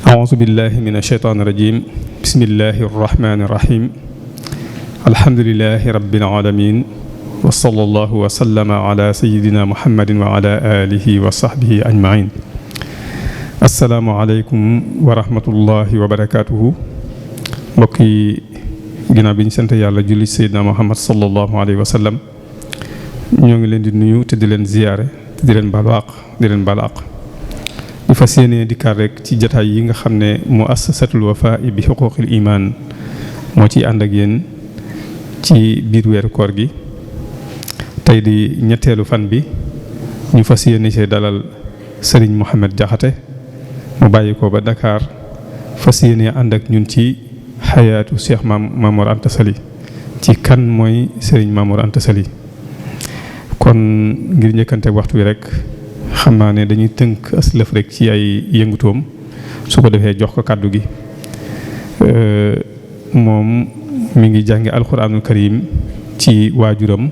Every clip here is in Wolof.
أعوذ بالله من الشيطان الرجيم بسم الله الرحمن الرحيم الحمد لله رب العالمين وصلى الله وسلم على سيدنا محمد وعلى آله وصحبه أجمعين السلام عليكم ورحمة الله وبركاته mbokki ginnaaw bi ñu sant yàlla julli Seydina Muhammad sallallahu alayhi wa sallam ñoo ngi leen di nuyu te di leen ziyaare te di leen baal àq di fas yéene dikkaat rek ci jataay yi nga xam ne muassasatul Wafa bi xuquqil iman moo ciy ànd ak yéen ci biir weeru koor gi tey di ñetteelu fan bi ñu fas yéene ci dalal Serigne Mohamed Diakhaté mu bàyyi ko ba Dakar fas yéene ànd ak ñun ci xayaatu Cheikh Mamour Anta Sali ci kan mooy Serigne Mamour Anta Sali kon ngir njëkkante waxtu wi rek xam naa ne dañuy tënk aslëf rek ci ay yëngutoom su ko defee jox ko kàddu gi moom mi ngi jànge alxuraanul karim ci waajuram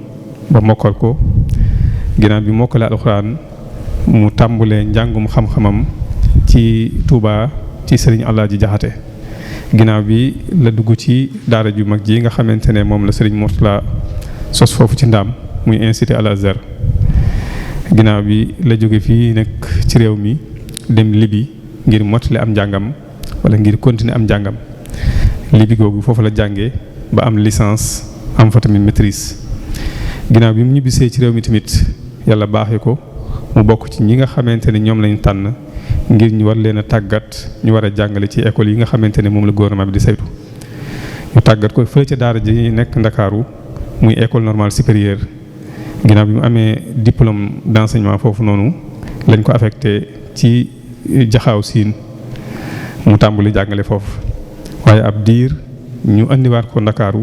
ba mokkal ko ginnaaw bi mokkale alxuraan mu tàmbulee njàngum xam-xamam ci Touba ci Serigne Alaaji Jaxate ginnaaw bi la dugg ci daara ju mag ji nga xamante ne moom la Serigne Mourtala sos foofu ci Ndaam muy institut Al Azhar ginnaaw bi la jóge fii nekk ci réew mi dem Libi ngir mottali am njàngam wala ngir continuer am njàngam Libi googu foofu la jàngee ba am licence am fa tamit maîtrise ginnaaw bi mu ñibbisee ci réew mi tamit yàlla baaxee ko mu bokk ci ñi nga xamante ne ñoom lañu tànn ngir ñu war leen a tàggat ñu war a jàngale ci école yi nga xamante ne moom la gouvernement bi di saytu ñu tàggat ko fële ca daara ji nekk Ndakaaru muy école normale supérieure ginnaaw bi mu amee diplôme d'enseignement foofu noonu lañ ko affecté ci Jaxaaw Siin mu tàmbali jàngale foofu waaye ab diir ñu andiwaat ko Ndakaaru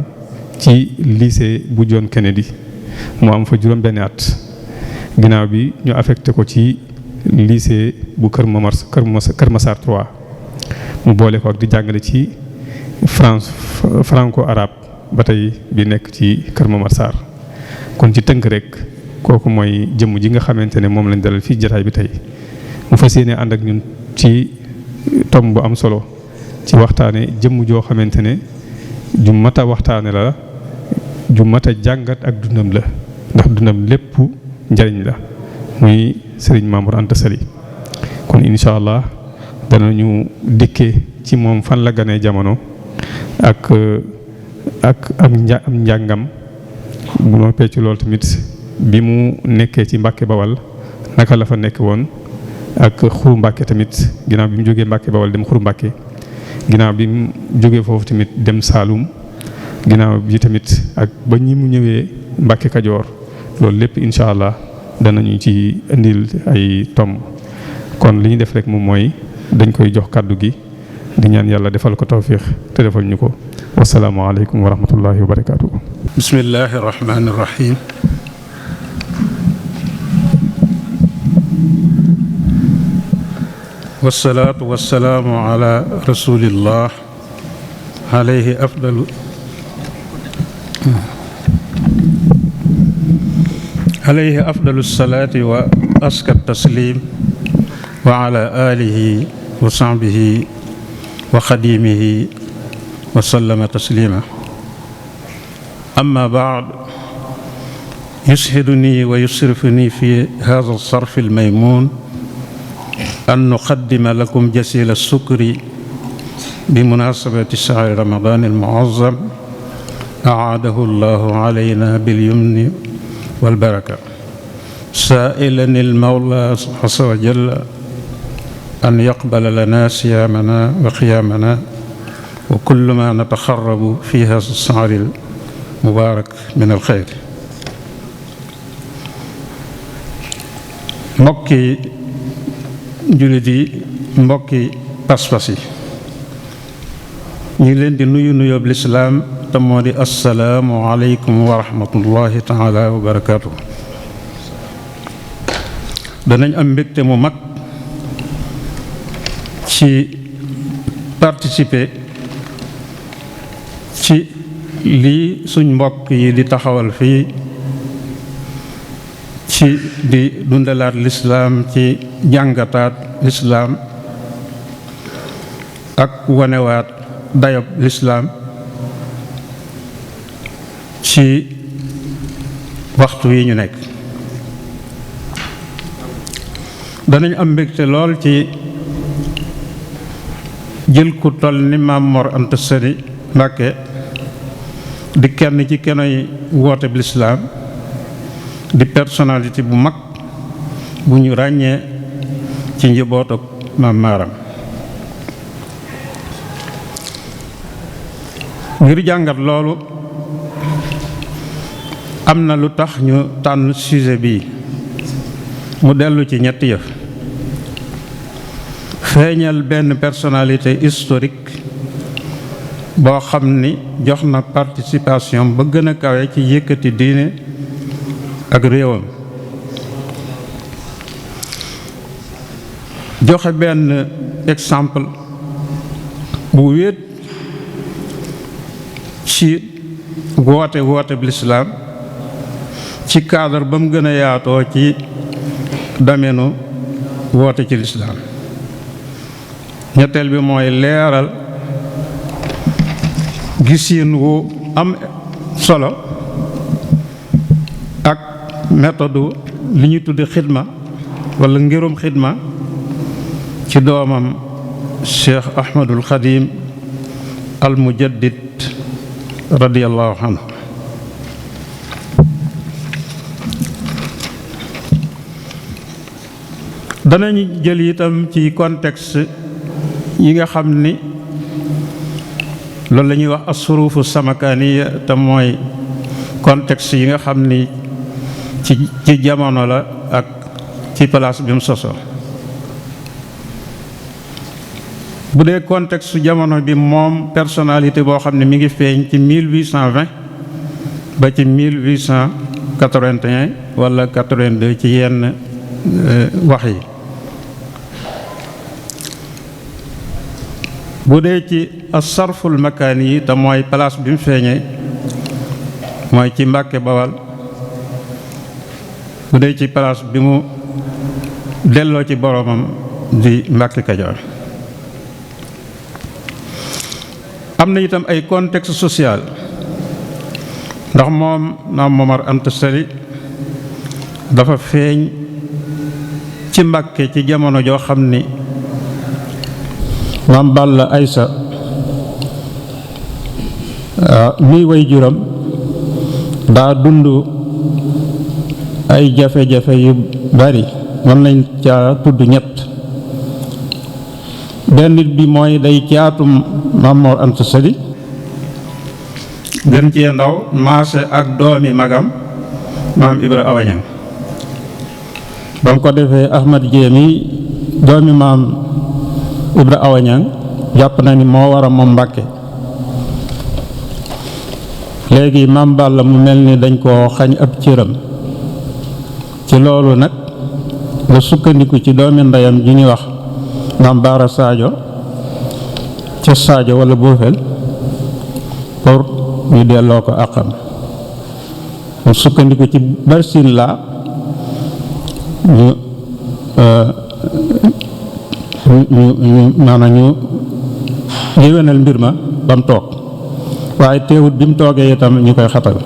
ci lycée bu John Kennedy mu am fa juróom benn at ginnaaw bi ñu affecté ko ci lycée bu Kër Massar 3 mu boole ko ak di jàngale ci franco arabe ba tey bi nekk ci Kër Massar kon ci tënk rek kooku mooy jëmm ji nga xamante ne moom lañ dalal fii jataay bi tey mu fas yéene ànd ak ñun ci tom bu am solo ci waxtaane jëmm joo xamante ne ju mat a waxtaane la ju mat a jàngat ak dundam la ndax dundam lépp njariñ la muy Serigne Mamour Anta Sali kon incha allah danañu dikkee ci moom fan la ganee jamono ak am njàngam bu noppee ci loolu tamit bi mu nekkee ci Mbàkke Bawal naka la fa nekk woon ak Xuru Mbàkke tamit ginnaaw bi mu jógee Mbàkke Bawal dem Xuru Mbàkke ginnaaw bi mu jógee foofu tamit dem Saalum ginnaaw bi tamit ak ba ñi mu ñëwee Mbàkke Kajoor loolu lépp incha allah danañu ci indil ay tomb kon li ñu def rek moom mooy dañ koy jox kàddu gi di ñaan yàlla defal ko tawfiix te defal ñu ko wasalaamu aleykum wa rahmatullahi wa barakaatu. bismillahi rahmaani rahim wasalaatu wasalaamu ala rasulillah alayhi afdalu salaati wa aska taslim wa ala alihi wa sahbihi wa xadimihi wa sallama taslima amma baad yushiduni wa yusrifuni fi hada alsarf almaymun an nuqaddima lakum jasila sukri bimunasabati shahri ramadan almuazzam aadahu allahu alayna bilyumni walbaraka سائلا المولى عز وجل أن يقبل لنا صيامنا وقيامنا وكل ما نتقرب في هذا الشهر المبارك من الخير. mbokki jullit yi mbokki pas-pas yi ñu ngi leen di nuyu nuyoob lislaam te moo di assalaamu aleykum wa rahmatullahi taala wa barakaatu. danañ am mbégte mu mag ci participer ci lii suñ mbokk yi di taxawal fii ci di dundalaat lislaam ci jàngataat lislaam ak wanewaat dayob lislaam ci waxtu yi ñu nekk. danañ am mbégte lool ci jël ku toll ni Maam Mor Anta Sali Mbàkke di kenn ci kenoy woote bi lislaam di personnalité bu mag bu ñu ràññee ci njabootu Maam Maaram. ngir jàngat loolu am na lu tax ñu tànn sujet bii mu dellu ci ñetti yëf: feeñal benn personnalité historique boo xam ni jox na participation ba gën a kawe ci yëkkati diine ak réewam, joxe benn exemple bu wéet ci woote bi lislaam ci cadre ba mu gën a yaatoo ci domaine woote ci lislaam. ñetteel bi mooy leeral gisiin wu am solo ak méthode li ñuy tudde xidma walla ngirum xidma ci doomam Cheikh Ahmadul Xadim al Mujaddid radiyallahu anhu. danañu jël itam ci contexte yi nga xam ni loolu la ñuy wax as-suruufu samakaaniya te mooy contexte yi nga xam ni ci jamono la ak ci place bi mu sosoo. bu dee contexte jamono bi moom personnalité boo xam ne mi ngi feeñ ci 1820 ba ci 1881 wala 82 ci yenn wax yi. bu dee ci as-sarful makaani yi te mooy place bi mu feeñee mooy ci Mbàkke Bawal. bu dee ci place bi mu delloo ci boromam di Mbàkke Kajoor. am na itam ay contexte social ndax moom Maam Mor Anta Sali dafa feeñ ci Mbàkke ci jamono joo xam ni Maam Balla Aysa miy way juram daa dund ay jafe-jafe yu bari, mën nañ caa tudd ñett. benn bi mooy day caatum Maam Mor Anta Sali gën cee ndaw maase ak doomi magam Maam Ibra Awañang. ba mu ko defee Ahmad Jéemi doomi Maam Ibra Awañang jàpp na ni moo war a moom Mbàkke. léegi Maam Balla mu mel ni dañ koo xañ ab cëram. ci loolu nag la sukkandiku ci doomi ndeyam ji ñuy wax Maam Baara Sadio ca Sadio wala Boofel pour ñu delloo ko àqam. mu sukkandiku ci barsin la ñu maanaam ñu yéwénal mbir ma ba mu toog, waaye teewut bi mu toogee itam ñu koy xatal.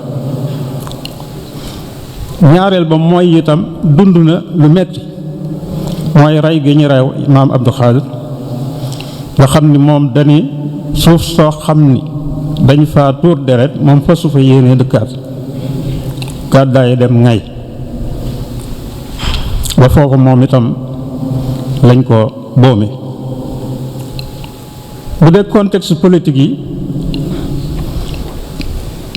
ñaareel ba mooy itam dund na lu metti mooy rey gi ñu rew Maam Abdou Khadir nga xam ni moom dañi suuf soo xam ni dañ fa tuur deret moom fasu fa yéene dëkkaat gàddaay dem ngay ba foofu moom itam lañ ko boome. bu dee contexte politique yi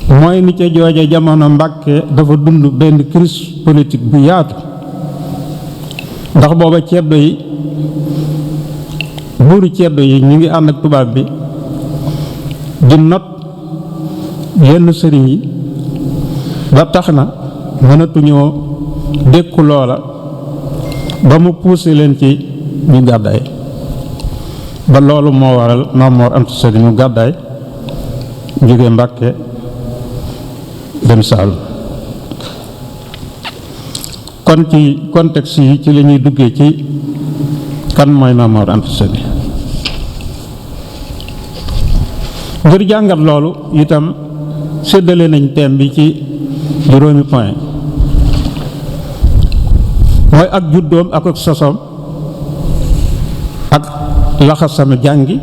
mooy ni ca jooja jamono Mbàkke dafa dund benn crise politique bu yaatu ndax booba ceddo yi buuri ceddo yi ñu ngi ànd ak tubaab bi di not yenn sëriñ yi ba tax na mënatuñoo dékku loola ba mu poussé leen ci ñu gàddaay. ba loolu moo waral Maam Mor Anta Sali mu gàddaay jóge Mbàkke dem Saalum. kon ci contexte yi ci la ñuy duggee ci kan mooy Maam Mor Anta Sali. ngir jàngat loolu itam séddale nañ thème bi ci juróomi point mooy ak juddoom ak sosoom ak laxasam jàngi.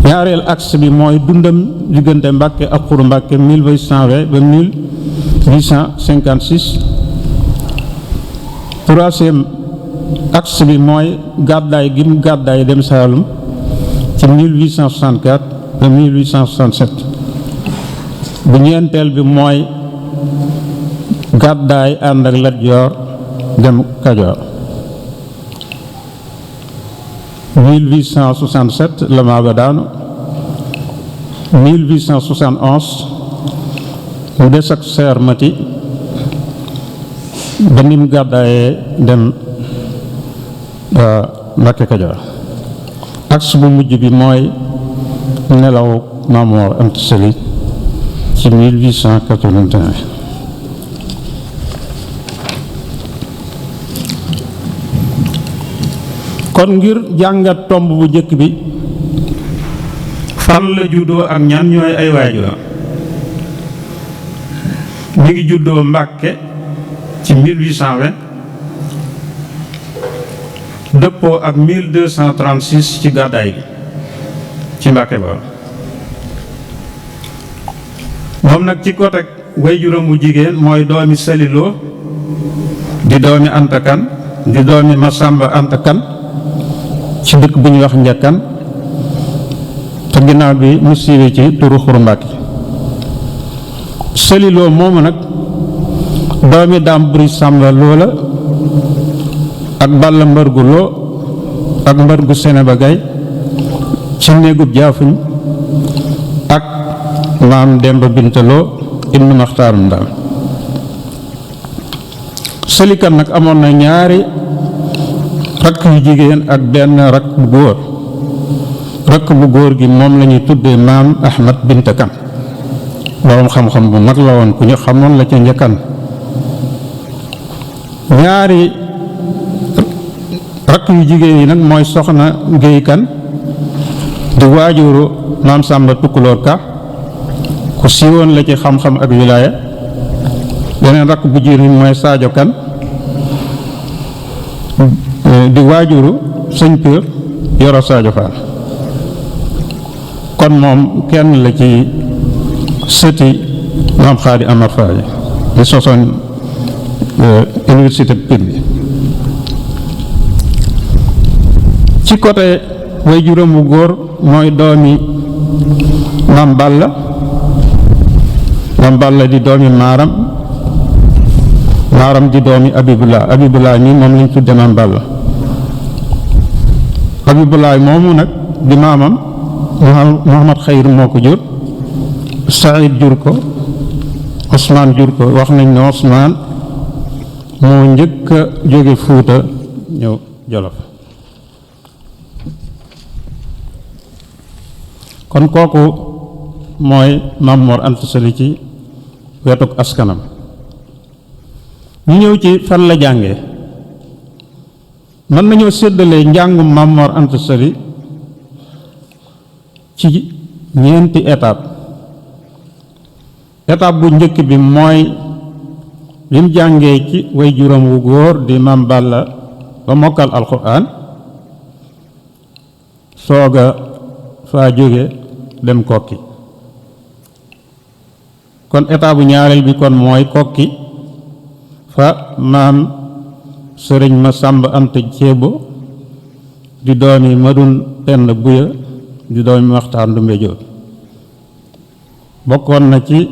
ñaareel axe bi mooy dundam diggante Mbàkke ak Xuru Mbàkke 1820 ba 1856. troisième axe bi mooy gàddaay gi mu gàddaay dem Saalum ci 1864 ba 1867. bu ñeenteel bi mooy gàddaay ànd ak Lat Joor dem Kajoor. 1867 la Maaba daanu. 1871 mu des ak Seer Mati ba nim gàddaayee dem Mbàkke Kajoor. axe bu mujj bi mooy nelaw Maam Mor Anta Sali ci 1881. kon ngir jàngat tomb bu njëkk bi fan la juddoo ak ñan ñooy ay waajuram. mi ngi juddoo Mbàkke ci 1820 dëppoo ak 1236 ci gàddaay gi ci Mbàkke ba moom nag ci côté waajuram mu jigéen mooy doomi Saliloo di doomi Anta Kan di doomi Masamba Anta Kan ci dëkk bu ñuy wax Njakkan te ginnaaw bi mu siiwee ci turu Xuru Mbàkke. Saliloo moomu nag doomi Daam Buri Sàmba Loo la ak Balla Mbargu Loo ak Mbargu Seneba Gay ci néegub Jaafuñ ak Maam Demba Binta Loo ibnu Maxtaarum Ndaam. Salikan nag amoon na ñaari rakk yu jigéen ak benn rakk bu góor. rakk bu góor gi moom la ñuy tuddee Maam Ahmad Binta Kan boroom xam-xam bu mag la woon ku ñu xamoon la ca Njakkan. ñaari rakk yu jigéen yi nag mooy Soxna Géy Kan di waajuru Maam Sàmba Tukulóor Ka ku siiwoon la ci xam-xam ak wilaaya. beneen rakk bu jigéen mooy Saajo Kan di waajuru sëñ Për Yoro Saajo Faal. kon moom kenn la ci sëti Maam Xaadi Amar Faal di sosoon université Pire bi. ci côté waajuram bu góor mooy doomi Maam Balla. Maam Balla di doomi Maaram di doomi Abibulaa mi moom lañ tudde Maam Balla. Abibulaa moomu nag di maamam Muhammad Xayr moo ko jur. Saïd jur ko. Osmaan jur ko wax nañ ne Osmaan moo njëkk a jóge Fuuta ñëw Jolof. kon kooku mooy Maam Mor Anta Sali ci wetuk askanam. ñu ñëw ci fan la jànge. mën nañoo séddalee njàngum Maam Mor Anta Sali ci ñeenti étape. étape bu njëkk bi mooy lim jàngee ci waajuram wu góor di Maam Balla ba mokkal alxuraan sooga faa jóge dem Kokki. kon étape bu ñaareel bi kon mooy Kokki fa maam sëriñ Masamba Anta Ceebo di doomi Madun Pend Buya di doomi Maxtaar Ndumbe Jóob bokkoon na ci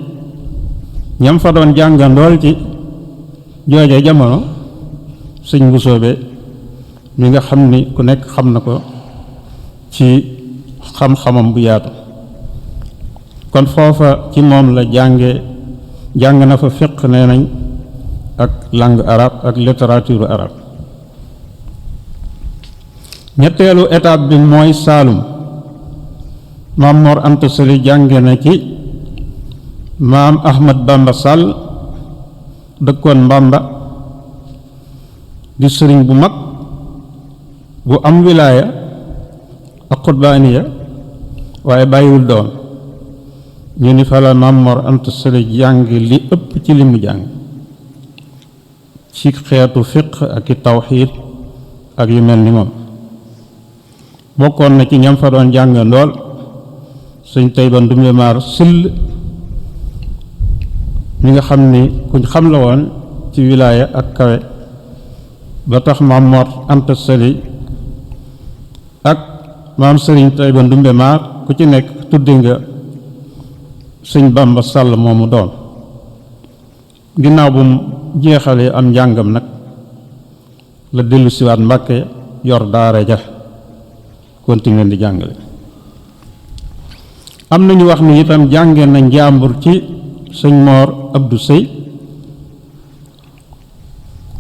ñam fa doon jàngandool ci jooje jamono sëñ Mbusoobe mi nga xam ni ku nekk xam na ko ci xam-xamam bu yaatu. kon foofa ci moom la jàng na fa fiq nee nañ ak langue arabe ak littérature arabe. ñetteelu étape bi mooy Saalum. Maam Mor Anta Sali jànge na ci maam Ahmad Bamba Sall dëkkoon Mbamba di sëriñ bu mag bu am wilaaya ak xutbaaniya waaye bàyyiwul doom. ñu ni fa la Maam Mor Anta Sali jàng li ëpp ci li mu jàng ci xeetu fiq ak i tawxiid ak yu mel ni moom. bokkoon na ci ñam fa doon jàng ndool sëñ Tayba Ndumbe Maar Sill mi nga xam ni kuñ xam la woon ci wilaaya ak kawe ba tax Maam Mor Anta Sali ak maam sëriñ Tayba Ndumbe Maar ku ci nekk tudde nga sëñ Bamba Sall moomu doom. ginnaaw bu mu jeexalee am njàngam nag la dellu siwaat Mbàkke yor daara ja continuer di jàngale. am na ñu wax ni itam jànge na njàmbur ci sëñ Mor Abdou Sey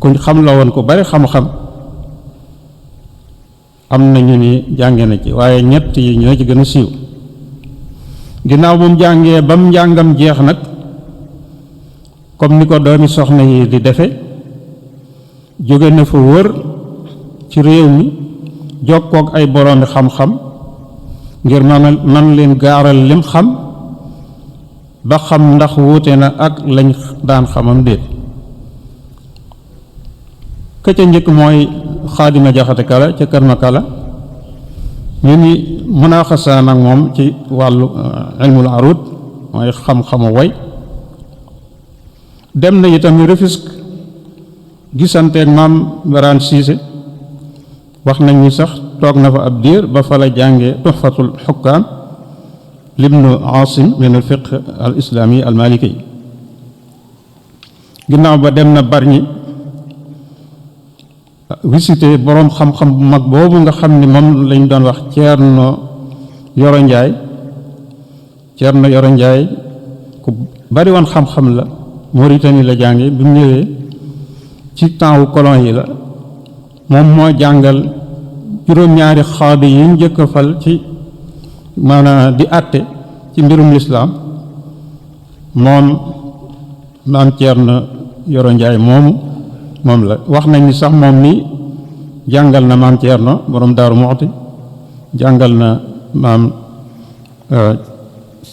kuñ xam la woon ko bari xam-xam. am na ñu ni jànge na ci waaye ñett yi ñoo ci gën a siiw. ginnaaw bu mu jàngee ba mu njàngam jeex nag comme ni ko doomi soxna yi di defe jóge na fa wër ci réew mi jokkook ay boroomi xam-xam ngir man leen gaaral lim xam ba xam ndax wuute na ak lañ daan xamam déet. ka ca njëkk mooy Xaadima Jaxate Kala ca Kër Ma Kala ñu ni munaaxasa nag moom ci wàllu ilmul arud mooy xam-xamu way. dem na itam Rufisque gisanteeg maam Baraan Siise wax nañ ni sax toog na fa ab diir ba fa la jànge Tuhfatul Xukkaam libnu Aasim min al fiqh al islaami al maliki. ginnaaw ba dem na Bargny visité boroom xam-xam bu mag boobu nga xam ni moom lañ doon wax Ceerno Yoro Njaay. Ceerno Yoro Njaay ku bari woon xam-xam la Mauritanie la jànge bi mu ñëwee ci temps wu colon yi la moom moo jàngal juróom-ñaari xaadi yi njëkk a fal ci maanaam di àtte ci mbirum lislaam moom maam Ceerno Yoro Njaay moom la wax nañ ni sax moom ni jàngal na maam Ceerno borom Daaru Muxti jàngal na maam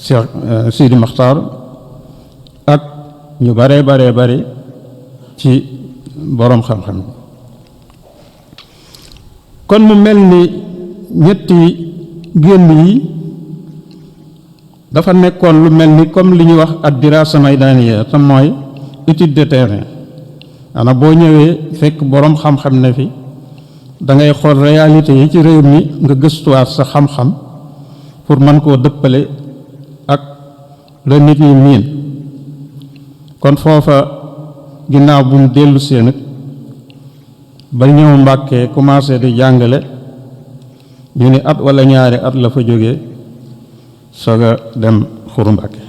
Cheikh Sidi Maxtaar ak ñu bare ci borom xam-xam. kon mu mel ni ñetti génn yi dafa nekkoon lu mel ni comme li ñuy wax ad dirasa maydaniya te mooy étude de terrain. ana boo ñëwee fekk boroom xam-xam ne fi da ngay xool réalité yi ci réew mi nga gëstuwaat sa xam-xam pour mën koo dëppale ak la nit ñi miin. kon foofa ginnaaw bu mu dellu see nag ba ñëw Mbàkke commencé di jàngale ñu ni at walla ñaari at la fa jógee soog a dem Xuru Mbàkke.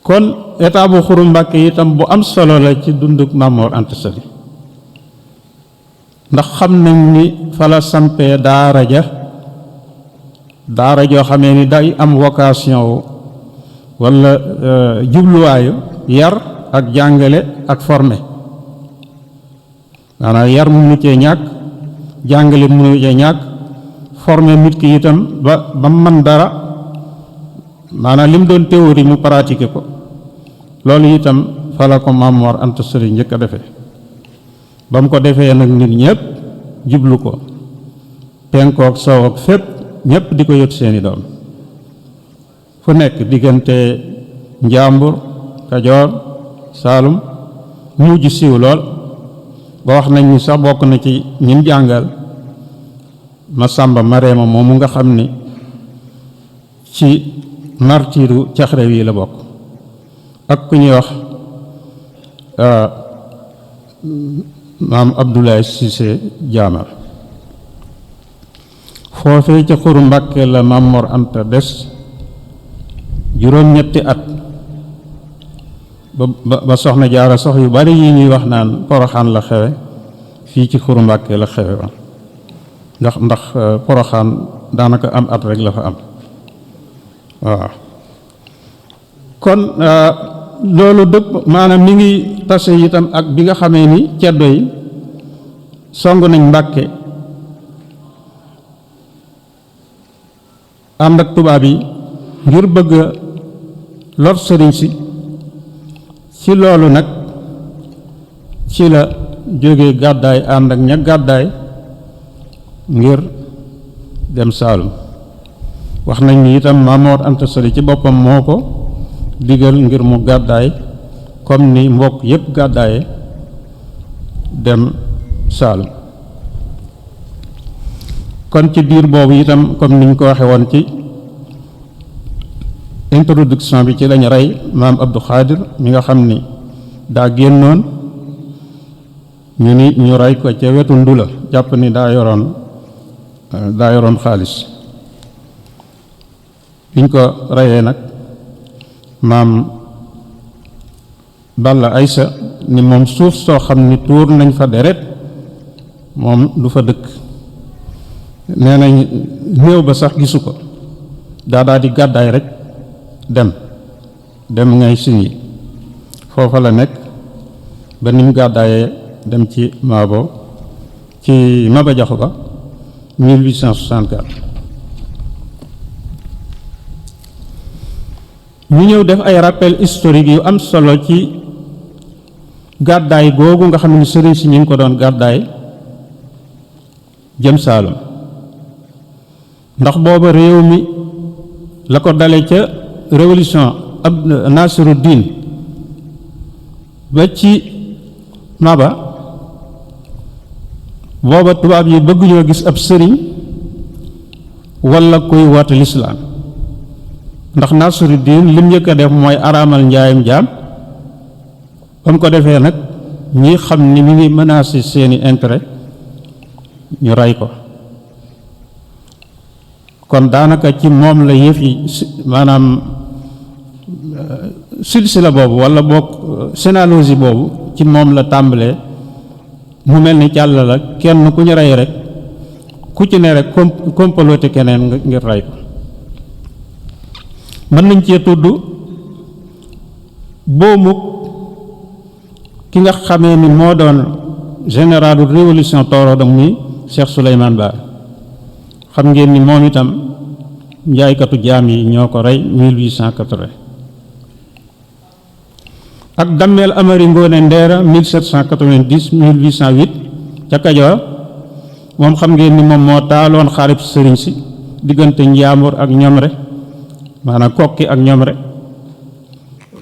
kon état bu Xuru Mbàkke itam bu am solo la ci dunduk Maam Mor Anta Sali ndax xam nañ ni fa la sampee daara joo xamee ni day am vocation walla jubluwaayu yar ak jàngale ak formé. maanaam yar mënu cee ñàkk jàngale mënu cee ñàkk formé nit ki itam ba man dara maanaam li mu doon théorie mu pratiquer ko. loolu itam fa la ko Maam Mor Anta Sali njëkk a defee ba mu ko defee nag nit ñëpp jublu ko penkook soow ak fépp ñëpp di ko yot seeni doom fu nekk diggante Njàmbur Kajoor Saalum mujj siiw lool ba wax nañ ni sax bokk na ci ñim jàngal Masamba Mareema moomu nga xam ni ci martiru Caxrewi yi la bokk ak ku ñuy wax maam Abdoulaye Cissé Jaamal. foofee ca Xuru Mbàkke la Maam Mor Anta des juróom-ñetti at ba soxna jaara sox yu bari yi ñuy wax naan Poroxaan la xewe fii ci Xuru Mbàkke la xewe woon ndax Poroxaan daanaka am at rek la fa am waaw kon loolu dëpp maanaam mi ngi tase itam ak bi nga xamee ni ceddo yi song nañ Mbàkke ànd ak tubaab yi ngir bëgg lor sëriñ si ci loolu nag ci la jóge gàddaay ànd ak ña gàddaay ngir dem Saalum wax nañ ni itam Maamoor Anta Sali ci boppam moo ko digal ngir mu gàddaay comme ni mbokk yépp gàddaaye dem Saalum kon ci diir boobu itam comme niñ ko waxe woon ci introduction bi ci lañ rey maam Abdou Khadir mi nga xam ni daa génnoon ñu ni ñu rey ko ca wetu Ndula jàpp ni daa yoroon xaalis biñ ko reyee nag maam Balla Aysa ni moom suuf soo xam ni tuur nañ fa deret moom du fa dëkk nee nañ néew ba sax gisu ko daa di gàddaay rek dem ngay siñi foofa la nekk ba ni mu gàddaayee dem ci Maba Jaxu Ba 1864 ñu ñëw def ay rappel historique yu am solo ci gàddaay googu nga xam ne sëriñ si ñu ngi ko doon gàddaay jëm Saalum ndax booba réew mi la ko dale ca révolution ab Nasiruddin ba ci Maba booba tubaab yi bëgguñoo gis ab sëriñ walla kuy woote lislaam ndax Nasiruddin lim njëkk a def mooy araamal njaayam jaam ba mu ko defee nag ñi xam ni mi ngi menacé seeni intérêt ñu rey ko kon daanaka ci moom la yëf yi maanaam silsila boobu walla boog généalogie boobu ci moom la tàmbalee mu mel ni càll la kenn ku ñu rey rek ku ci ne rek comploté keneen ngir rey ko mën nañ cee tudd boomuk ki nga xamee ni moo doon généralu révolution Torodo muy Cheikh Souleymane Ba xam ngeen ni moom itam njaaykatu jaam yi ñoo ko rey 1880 ak Dammeel Amari Ngoone Ndeera 1790 1808 ca Kajoor moom xam ngeen ni moom moo taaloon xarib sëriñ si diggante Njaambur ak Ñomre maanaam Kokki ak Ñomre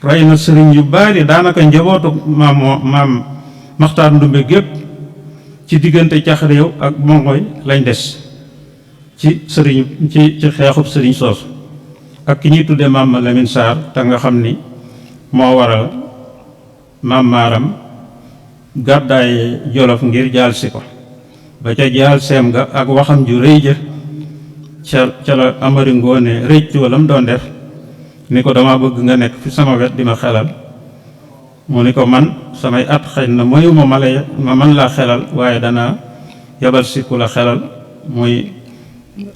rey na sëriñ yu bari daanaka njabootu maam Maxtaar Ndumbe gépp ci diggante cax réew ak Mongoy lañ des ci sëriñ ci xeexub sëriñ soosu ak ki ñuy tuddee maam Lamine Sarr te nga xam ni moo waral maam Maaram gàddaaye Jolof ngir jaal si ko ba ca jaal seem nga ak waxam ju rëy ja ca la Amari Ngoone rëccu wala mu doon def ni ko dama bëgg nga nekk fi sama wet di ma xelal mu ni ko man samay at xëy na mayuma ma man laa xelal waaye dana yabal si ku la xelal muy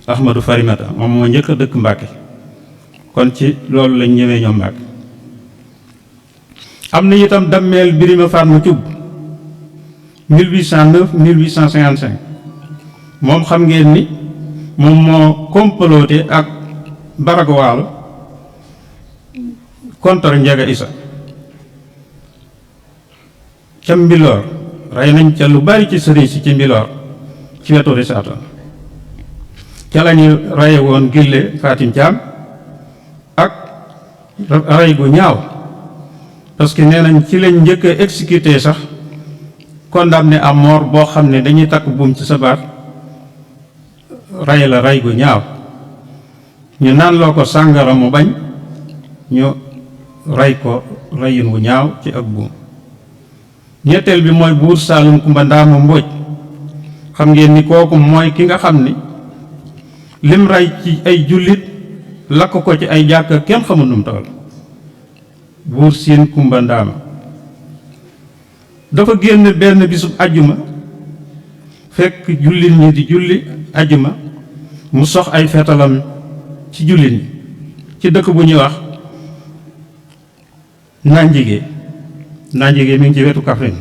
Ahmadou Farimata moom moo njëkk a dëkk Mbàkke kon ci loolu lañ ñëwee ñoom Mbàkke am na itam Dammeel Birima Fatma Cubb 1809 1855 moom xam ngeen ni moom moo comploté ak Baragwaalo contre Njaga Isa ca Mbiloor rey nañ ca lu bari ci sëriñ si ci Mbiloor ci wetu Risaato ca lañu reye woon Gille Fatim Caam ak rey gu ñaaw parce que nee nañ ci lañ njëkk a exécuté sax condamné à mort boo xam ne dañuy takk buum ci sa baat rey la rey gu ñaaw ñu naan loo ko sàngara mu bañ ñu rey ko reyin wu ñaaw ci ak buum ñetteel bi mooy buur Saalum Kumba Ndaama Mbóoj xam ngeen ni kooku mooy ki nga xam ni lim rey ci ay jullit lakk ko ci ay jàkka kenn xamul nu mu toll buur siin kumba ndaama dafa génn benn bisub ajjuma fekk jullit ñi di julli ajjuma mu sox ay fetalam ci jullit ñi ci dëkk bu ñuy wax Nanjigé mi ngi ci wetu Kaffrine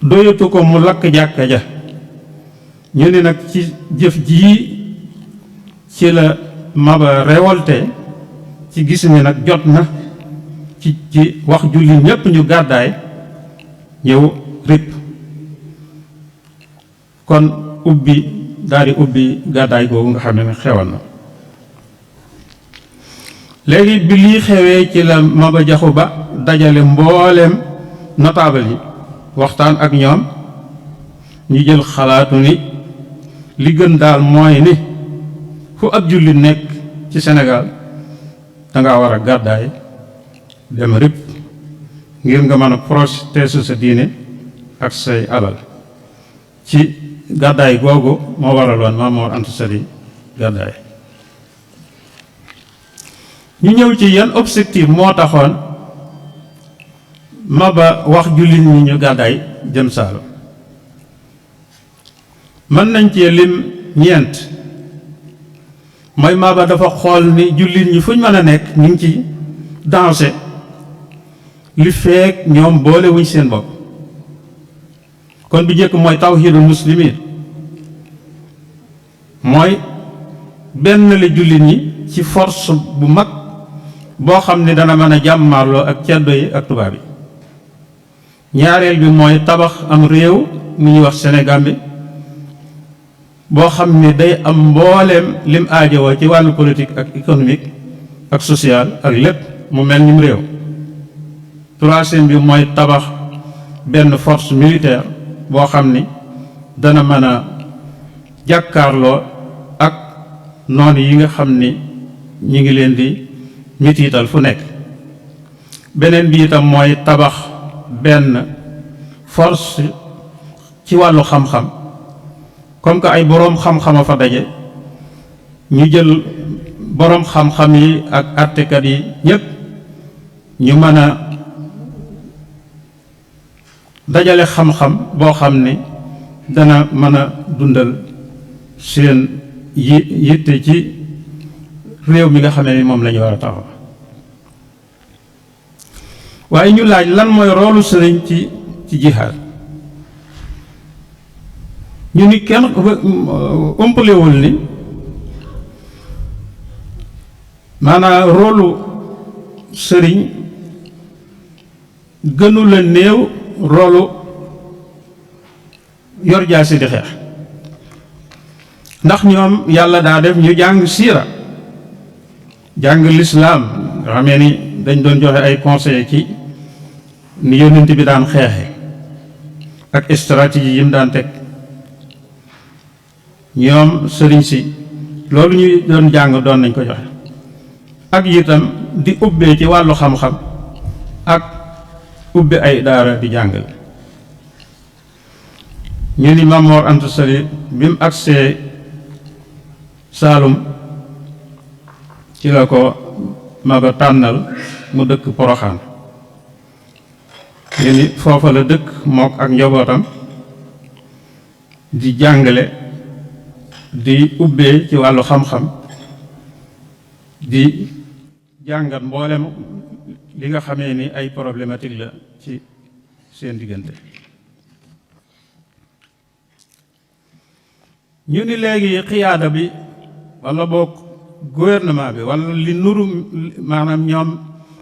doyatu ko mu lakk jàkka ja ñu ne nag ci jëf jii ci la Maba révolté ci gis ni nag jot na ci wax jullit ñépp ñu gàddaay ñëw rip kon daal di ubbi gàddaay googu nga xam ne xewal na léegi bi lii xewee ci la Maba Jaxu Ba dajale mbooleem notable yi waxtaan ak ñoom ñu jël xalaatu ni li gën daal mooy ni fu ab jullit nekk ci Sénégal danga war a gàddaay dem rip ngir nga mën a protéger sa diine ak say alal ci gàddaay googu moo waraloon Maam Mor Anta Sali gàddaay ñu ñëw ci yan objectif moo taxoon Maba wax jullit ñi ñu gàddaay jëm Saalum mën nañ cee lim ñeent mooy Maba dafa xool ni jullit ñi fuñ mën a nekk ñu ngi ci danger li feek ñoom boole wuñ seen bopp kon bi njëkk mooy tawhidul muslimin mooy benn la jullit ñi ci force bu mag boo xam ne dana mën a jàmmarloo ak ceddo yi ak tubaab yi ñaareel bi mooy tabax am réew mu ñuy wax Sénégal bi boo xam ne day am mbooleem lim aajowoo ci wàllu politique ak économique ak social ak lépp mu mel nim réew troisième bi mooy tabax benn force militaire boo xam ni dana mën a jàkkaarloo ak noonu yi nga xam ni ñi ngi leen di mitiital fu nekk beneen bi itam mooy tabax benn force ci wàllu xam-xam comme que ay boroom xam-xama fa daje ñu jël boroom xam-xam yi ak àttekat yi ñépp ñu mën a dajale xam-xam boo xam ni dana mën a dundal seen yitte ci réew mi nga xam ne moom la ñu war a taxaw waaye ñu laaj lan mooy roolu sëriñ ci jihaad ñu ni kenn ëmpalewul ni maanaam roolu sëriñ gënu la néew roolu yor jaasi di xeex ndax ñoom yàlla daa def ñu jàng siira jàng lislaam nga xamee ni dañ doon joxe ay conseil ci ni yonent bi daan xeexe ak stratégie yi mu daan teg ñoom sëriñ si loolu ñuy doon jàng doon nañ ko joxe ak itam di ubbee ci wàllu xam-xam ak ubbi ay daara di jàngale ñu ni Maam Mor Anta Sali bi mu agsee Saalum ci la ko Maba tànnal mu dëkk Poroxaan ñu ni foofa la dëkk mook ak njabootam di jàngale di ubbee ci wàllu xam-xam di jàngat mboolem li nga xamee ni ay problématique la ci seen diggante ñu ni léegi xiyaada bi walla boog gouvernement bi walla li nuru maanaam ñoom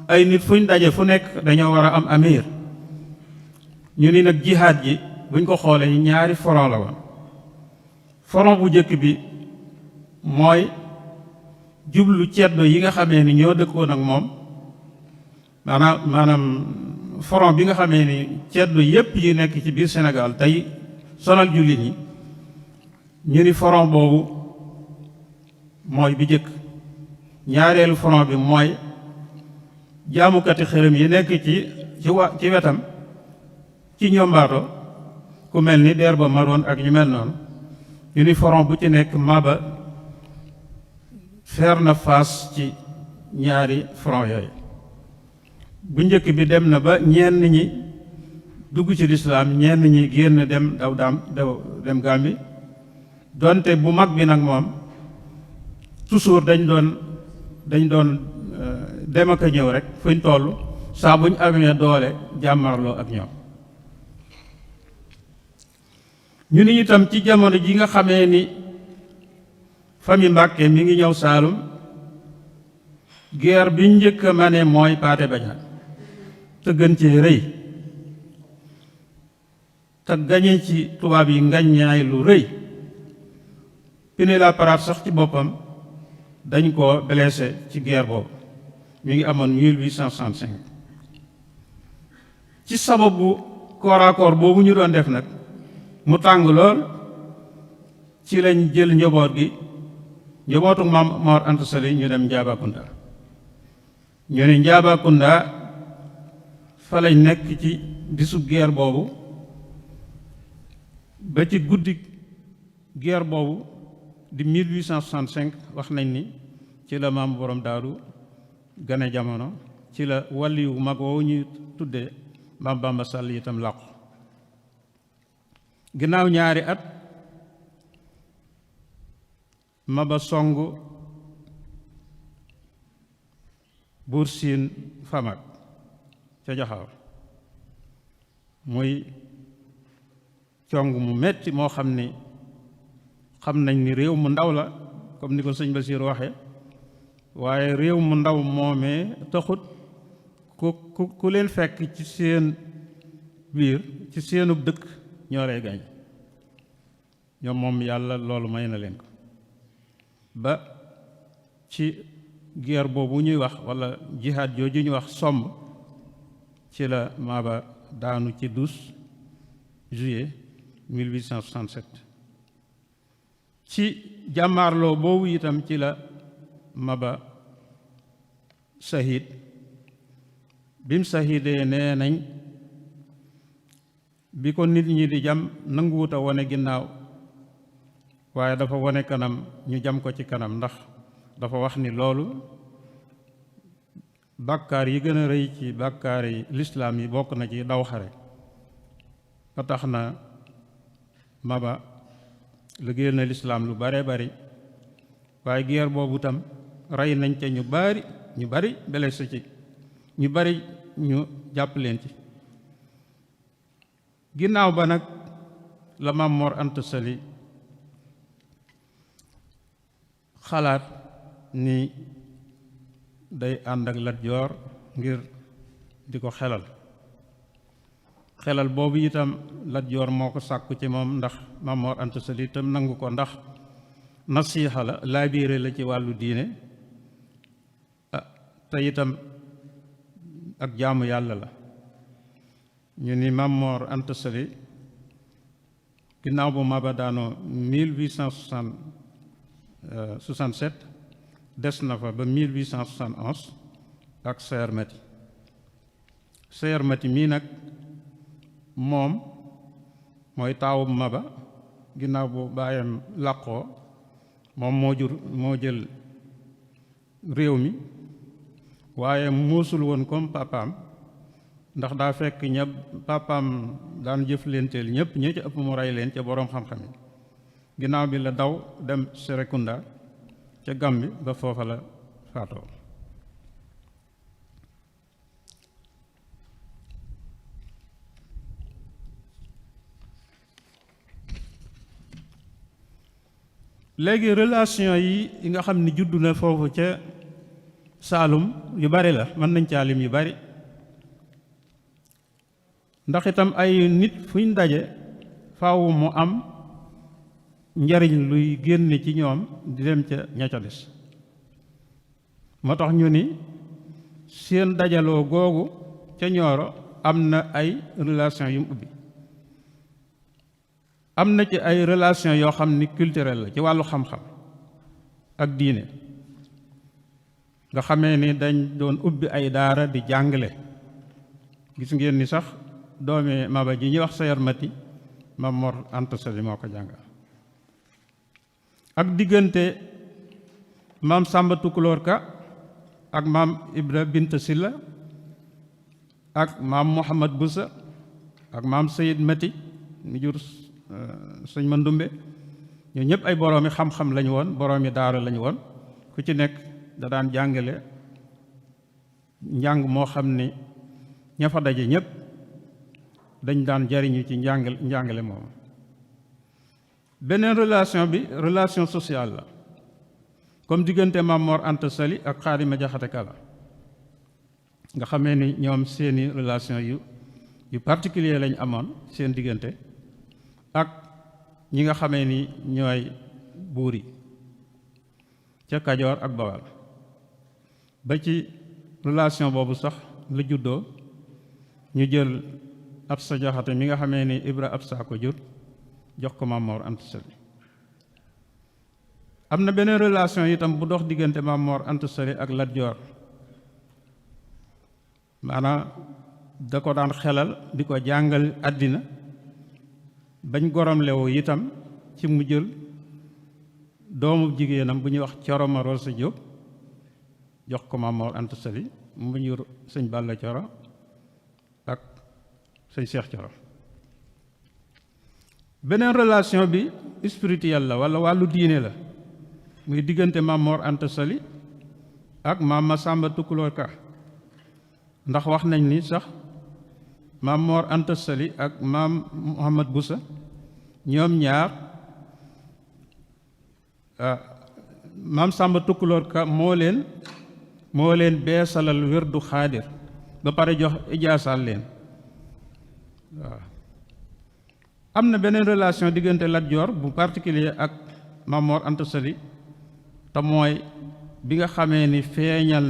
ay nit fuñ daje fu nekk dañoo war a am amir ñu ni nag jihaad ji buñ ko xoolee ñaari front la woon front bu njëkk bi mooy jublu ceddo yi nga xamee ni ñoo dëkkoon ak moom maanaam front bi nga xamee ni ceddo yépp yi nekk ci biir Sénégal tey sonal jullit ñi ñu ni front boobu mooy bi jëkk ñaareelu front bi mooy jaamukati xërëm yi nekk ci wetam ci ñombaato ku mel ni der ba maroon ak ñu mel noonu ñu ni front bu ci nekk Maba faire na face ci ñaari front yooyu bu njëkk bi dem na ba ñenn ñi dugg ci lislaam, ñenn ñi génn dem dem Gàmbi, donte bu mag bi nag moom toujours dañ doon dem ak a ñëw rek fuñ toll saa buñ amee doole jàmmarloo ak ñoom. ñu ni itam ci jamono ji nga xamee ni famille Mbàkke mi ngi ñëw Saalum, guerre bi njëkk a mane mooy Paate Badiane te gën ci rëy te gañe ci tubaab yi ngaññaay lu rëy. Pinet-Laprade sax ci boppam dañ ko blessé ci guerre boobu, mi ngi amoon 1865. ci sababu corps à corps boobu ñu doon def nag mu tàng lool, ci lañ jël njabootu Maam Mor Anta Sali ñu dem Njaabakunda. ñu ne Njaabakunda fa lañ nekk ci bisu guerre boobu ba ci guddi guerre boobu di 1865 wax nañ ni ci la maam borom daaru gane jamono, ci la waliyu mag woowu ñuy tuddee Maam Bamba Sall itam làqu. ginnaaw ñaari at Maba songu Buur Siin Famak ca Jaxaw, muy cong mu metti moo xam nañ ni réew mu ndaw la comme ni ko sëñ Basiir waxe, waaye réew mu ndaw moomee taxut ku leen fekk ci seen biir ci seenub dëkk ñoo lay gañ. ñoom moom yàlla loolu may na leen ko ba ci guerre boobu ñuy wax walla jihaad jooju ñuy wax somb ci la Maba daanu ci 12 juillet 1867. ci jàmmaarloo boobu itam ci la Maba sahid. bim sahidee nee nañ bi ko nit ñi di jam nanguwut a wone ginnaaw, waaye dafa wone kanam, ñu jam ko ci kanam, ndax dafa wax ni loolu bàkkaar yi gën a rëy ci bàkkaar yi lislaam yi bokk na ci daw xare. ba tax na Maba liggéeyal na lislaam lu bare bari, waaye guerre boobu tam rey nañ ca ñu bari blessé ci, ñu bari ñu jàpp leen ci. ginnaaw ba nag la Maam Mor Anta Sali xalaat ni day ànd ak Lat Joor ngir di ko xelal boobu itam Lat Joor moo ko sàkku ci moom, ndax Maam Mor Anta Sali itam nangu ko, ndax nasiixa la laabiire la ci wàllu diine te itam ak jaamu yàlla la. ñu ni Maam Mor Anta Sali ginnaaw bu Maba daanoo 1867 des na fa ba 1871 ak Sayer Mati mii nag moom mooy taawu Maba. ginnaaw bu baayam làqoo moom moo jël réew mi, waaye muusul woon comme papaam, ndax daa fekk ña papaam daan jëflenteel ñëpp ñi ci ëpp mu rey leen ca boroom xam-xam yi. ginnaaw bi la daw dem Serekunda ca Gàmbi ba foofa la faatoo. léegi relation yi nga xam ni juddu na foofu ca Saalum yu bari la, mën nañ caa lim yu bari, ndax itam ay nit fuñ daje faaw mu am njariñ luy génne ci ñoom di dem ca ña ca des. moo tax ñu ni seen dajaloo googu ca Ñooro am na ay relation yu mu ubbi. am na ci ay relation yoo xam ni culturel la ci wàllu xam-xam ak diine, nga xamee ni dañ doon ubbi ay daara di jàngale. gis ngeen ni sax doomi Maba ji ñuy wax Sayer Mati Maam Mor Anta Sali moo ko jàngal. ak diggante maam Sàmba Tukulóor Ka ak maam Ibra Binta Silla ak maam Mouhamad Boussa ak maam Sayid Mati mi jur sëñ Mandumbe ñoo ñëpp ay boroomi xam-xam lañu woon boroomi daara lañu woon ku ci nekk da daan jàngale njàng moo xam ni ña fa daje ñëpp dañ daan jariñu ci njàngale moom. beneen relation bi relation sociale la comme diggante Maam Mor Anta Sali ak Xaadima Jaxate Kala nga xamee ni ñoom seeni relation yu particulier lañ amoon seen diggante ak ñi nga xamee ni ñooy buur yi ca Kajoor ak Bawal ba ci relation boobu sax la juddoo ñu jël Absa Jaxate mi nga xamee ni Ibra Absa ko jur jox ko Maam Mor Anta Sali. am na beneen relation itam bu dox diggante Maam Mor Anta Sali ak Lat Joor maanaam da ko daan xelal di ko jàngal àddina bañ gorom lewu itam ci mu jël doomu jigéenam bu ñuy wax Coro Ma Rosa Jóob jox ko Maam Mor Anta Sali mu jur sëñ Balla Coro ak sëñ Cheikh Coro. beneen relation bi spirituelle la walla wàllu diine la muy diggante Maam Mor Anta Sali ak Maam Masamba Tukulóor Ka ndax wax nañ ni sax Maam Mor Anta Sali ak Maam Mouhamad Boussa ñoom ñaar Maam Samba Tukulóor Ka moo leen beesalal wérdu xaadir ba pare jox ijaasal leen waaw. am na beneen relation diggante Lat Joor bu particulier ak Maam Mor Anta Sali te mooy bi nga xamee ni feeñal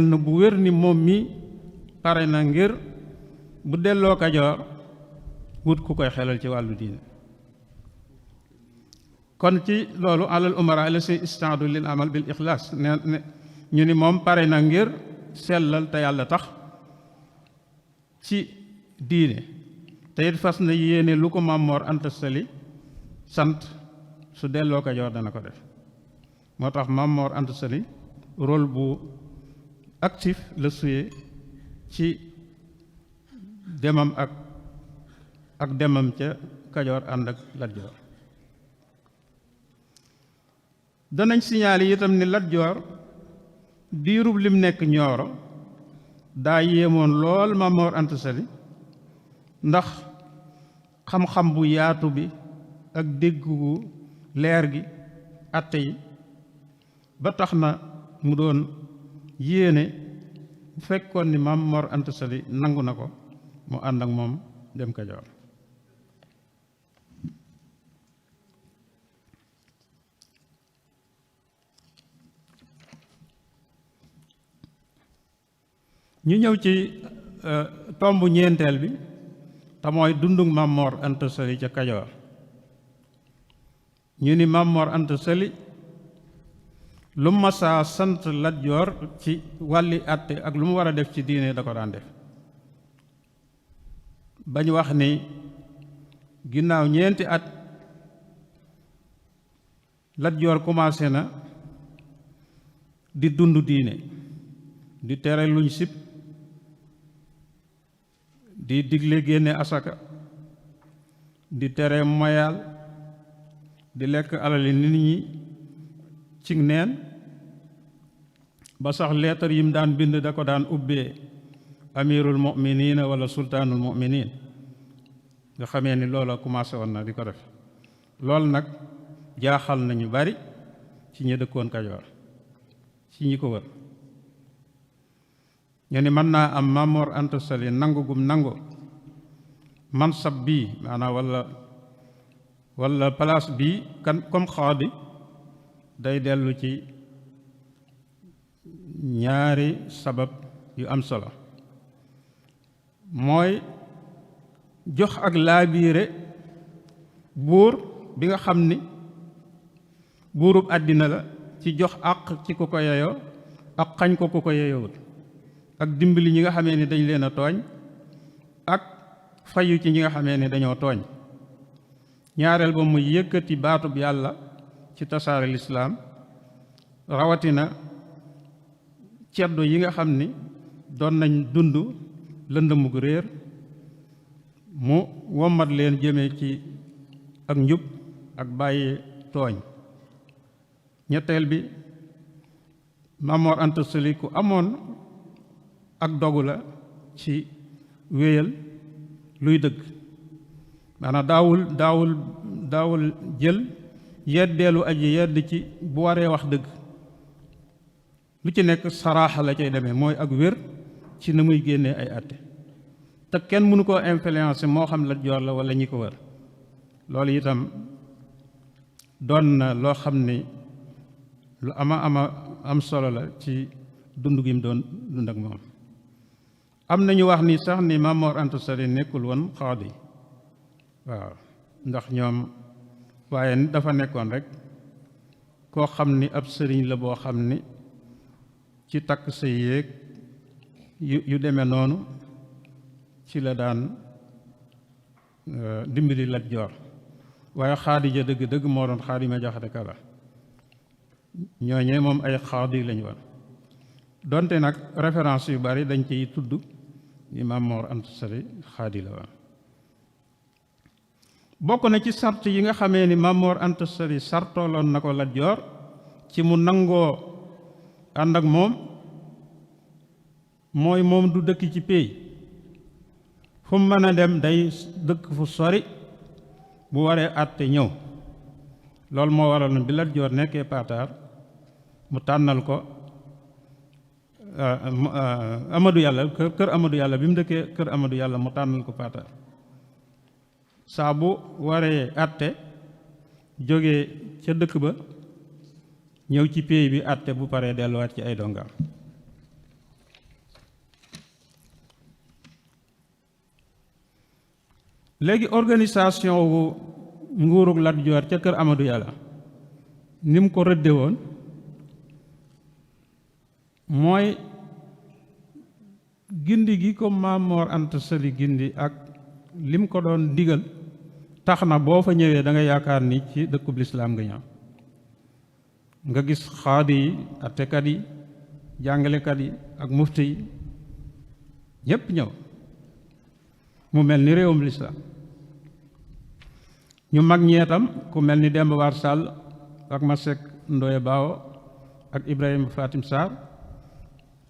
na bu wér ni moom mi pare na ngir bu delloo Kajoor wut ku koy xelal ci wàllu diine. kon ci loolu alal umara la si istaadu lil amal bil ixlaas ne ñu ni moom pare na ngir sellal te yàlla tax ci diine te it fas na yéene lu ko Maam Mor Anta Sali sant su delloo Kajoor dana ko def. moo tax Maam Mor Anta Sali rôle bu actif la suyee ci demam ak demam ca Kajoor ànd ak Lat Joor. danañ siñaali itam ni Lat Joor diirub lim nekk Ñooro daa yéemoon lool Maam Mor Anta Sali ndax xam-xam bu yaatu bi ak dégg gu leer gi àtte yi ba tax na mu doon yéene bu fekkoon ni Maam Mor Anta Sali nangu na ko mu ànd ak moom dem Kajoor. ñu ñëw ci tomb ñeenteel bi te mooy dundug Maam Mor Anta Sali ca Kajoor. ñu ni Maam Mor Anta Sali lu masaa sant Lat Joor ci wàlli àtte ak lu mu war a def ci diine da ko daan def bañ wax ni ginnaaw ñeenti at Lat Joor commencé na di dund diine di tere luñ sib di digle génne asaka di tere moyaal di lekk alali nit ñi ci neen ba sax leetar yim daan bind da ko daan ubbee amirul mu'minin wala sultaanul mu'minin nga xamee ni loola commencé woon na di ko def. loolu nag jaaxal nañu bari ci ñi dëkkoon Kajoor ci ñi ko wër ñu ni mën naa am Maam Mor Anta Sali nangu gum nangu mansab bii maanaam wala place bii kan comme xaadi day dellu ci ñaari sabab yu am solo mooy jox ak laabiire buur bi nga xam ni buurub àddina la ci jox àq ci ku ko yeyoo ak xañ ko ku ko yeyoowut ak dimbali ñi nga xamee ni dañ leen a tooñ ak fayu ci ñi nga xamee ni dañoo tooñ. ñaareel ba mu yëkkati baatub yàlla ci tasaare lislaam rawatina ceddo yi nga xam ni doon nañ dund lëndëmug réer mu wommat leen jëme ci ak njub ak bàyyi tooñ. ñetteel bi Maam Mor Anta Sali ku amoon ak dogu la ci wéyal luy dëgg, maanaam daawul jël yeddeelu aji yedd ci bu waree wax dëgg lu ci nekk saraaxa la cay demee, mooy ak wér ci na muy génnee ay àtte, te kenn mënu koo influencer moo xam Lat Joor la wala ñi ko wër. loolu itam doon na loo xam ni lu am solo la ci dund gi mu doon dund ak moom. am nañu wax ni sax ni Maam Mor Anta Sali nekkul woon xaadi, waaw, ndax ñoom waaye dafa nekkoon rek koo xam ni ab sëriñ la boo xam ni ci takk sa yéeg yu demee noonu ci la daan dimbali Lat Joor, waaye xaadi ja dëgg-dëgg moo doon Xaadima Jaxate Kala. ñooñee moom ay xaadi lañu woon, donte nag référence yu bari dañ ciy tudd ni Maam Mor Anta Sali xaadi la woon. bokk na ci sart yi nga xamee ni Maam Mor Anta Sali sartooloon na ko Lat Joor ci mu nangoo ànd ak moom, mooy moom du dëkk ci péey, fu mu mën a dem day dëkk fu sori bu waree àtte ñëw. loolu moo waral bi Lat Joor nekkee Paataar mu tànnal ko Amadou Yàlla, kër Amadou Yàlla bi mu dëkkee kër Amadou Yàlla mu tànnal ko Paataar. saa bu waree àtte jóge ca dëkk ba ñëw ci pays bi àtte, bu paree delluwaat ci ay dongaam. léegi organisation wu nguurug Lat Joor ca kër Amadou Yàlla ni mu ko rëdde woon mooy gindi gi ko Maam Mor Anta Sali gindi ak lim ko doon digal tax na boo fa ñëwee da nga yaakaar ni ci dëkkub lislaam nga ñëw. nga gis xaadi yi, attekat yi, jàngalekat yi ak mufti yi ñépp ñëw, mu mel ni réewum lislaam. ñu mag ñeetam ku mel ni Demba War Sall ak Masek Ndoye Baawo ak Ibrahima Fatim Sarr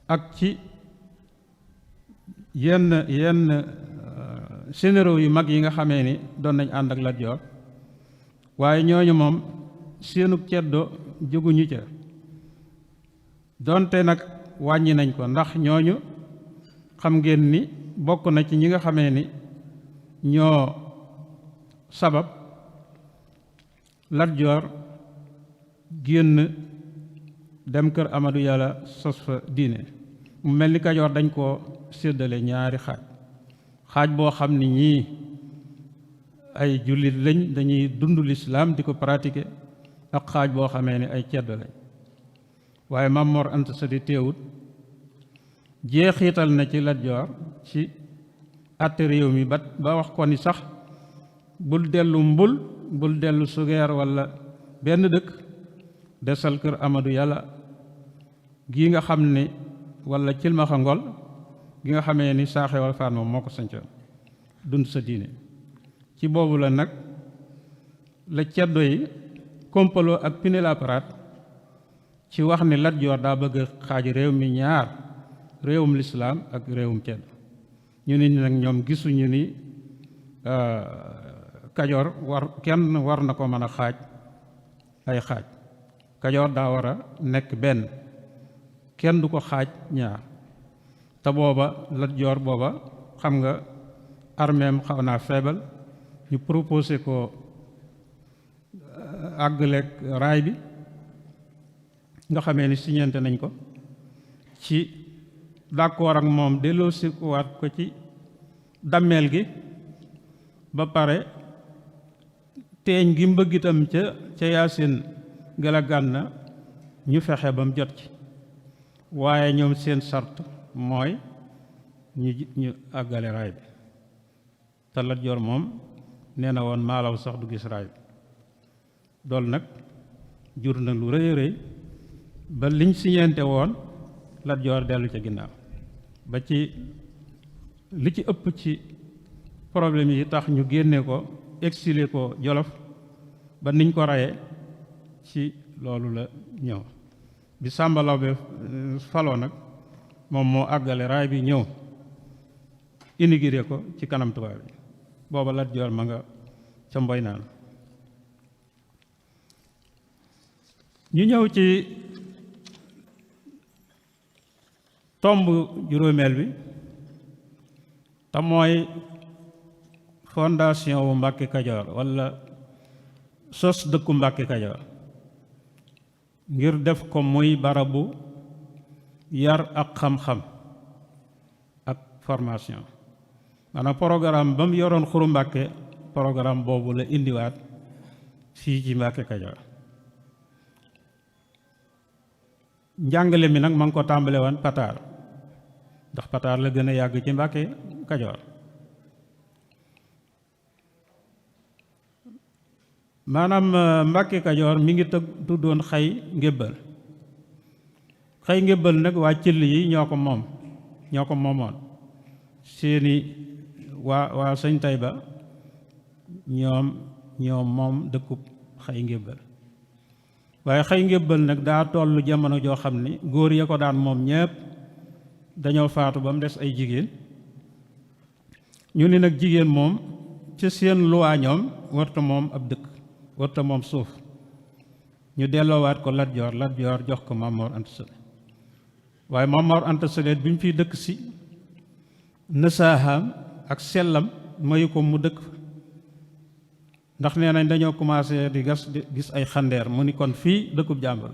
ak ci yenn généraux yu mag yi nga xamee ni doon nañ ànd ak Lat Joor, waaye ñooñu moom seenug ceddo jóguñu ca, donte nag wàññi nañ ko, ndax ñooñu xam ngeen ni bokk na ci ñi nga xamee ni ñoo sabab Lat Joor génn dem kër Amadou Yàlla sos fa diine. mu mel ni Kajoor dañ koo séddale ñaari xaaj boo xam ni ñii ay jullit lañ, dañuy dund lislaam di ko pratiquer, ak xaaj boo xamee ni ay ceddo lañ. waaye Maam Mor Anta Sali teewut jeexiital na ci Lat Joor ci àtte réew mi ba wax ko ni sax bul dellu Mbul, bul dellu Sugeer walla benn dëkk, desal kër Amadou Yàlla gii nga xam ni, walla Cilmaxa Ngol gi nga xamee ni Saaxewal Faat moom moo ko sancoon, dund sa diine. ci boobu la nag la ceddo yi kompaloo ak Pinet-Laprade ci wax ni Lat Joor daa bëgg xaaj réew mi ñaar, réewum lislaam ak réewum ceddo. ñu ni nag ñoom gisuñu ni Kajoor kenn war na ko mën a xaaj ay xaaj. Kajoor daa war a nekk benn, kenn du ko xaaj ñaar. te booba Lat Joor booba xam nga armeem xaw naa feebal, ñu proposé ko àggaleeg raay bi nga xamee ni siñente nañ ko ci d'accord ak moom delloosi waat ko ci dammeel gi, ba pare teeñ gi mbëgg itam ca Yaasin gala gànna ñu fexe ba mu jot ci. waaye ñoom seen sart mooy ñu àggale raay bi, te Lat Joor moom nee na woon maalaw sax du gis raay bi. loolu nag jur na lu rëy a rëy ba liñ siñeente woon Lat Joor dellu ca ginnaaw ba ci li ci ëpp ci problème yi tax ñu génne ko exilé ko Jolof ba niñ ko reyee ci loolu la ñëw bi Sàmba Lawbe faloo nag moom moo àggale raay bi ñëw inauguré ko ci kanam tubaab bi booba Lat Joor ma nga ca Mboy naan ñu ñëw ci tomb juróomeel bi te mooy fondation wu Mbàkke Kajoor walla sos dëkku Mbàkke Kajoor ngir def ko muy barabu yar ak xam-xam ak formation maanaam programme ba mu yoroon Xuru Mbàkke programme boobu la indiwaat fii ci Mbàkke Kajoor njàngale mi nag ma ngi ko tàmbale woon Pataar ndax Pataar la gën a yàgg ci Mbàkke Kajoor maanaam Mbàkke Kajoor mi ngi tuddoon Xay Ngébbal Xay Ngébbal nag waa Cëll yi ñoo ko moomoon seeni waa Sëñ Tayba ñoom moom dëkkub Xay Ngébbal waaye Xay Ngébbal nag daa tollu jamono joo xam ni góor ya ko daan moom ñépp dañoo faatu ba mu des ay jigéen ñu ni nag jigéen moom ci seen luwaa ñoom warta moom ab dëkk warta moom suuf ñu delloowaat ko Lat Joor jox ko Maam Mor Anta Sali waaye Maam Mor Anta Sali bi mu fiy dëkk si nësaahaam ak sellam mayu ko mu dëkk ndax nee nañ dañoo commencé di gis ay xandeer mu ni kon fii dëkkub jàmbur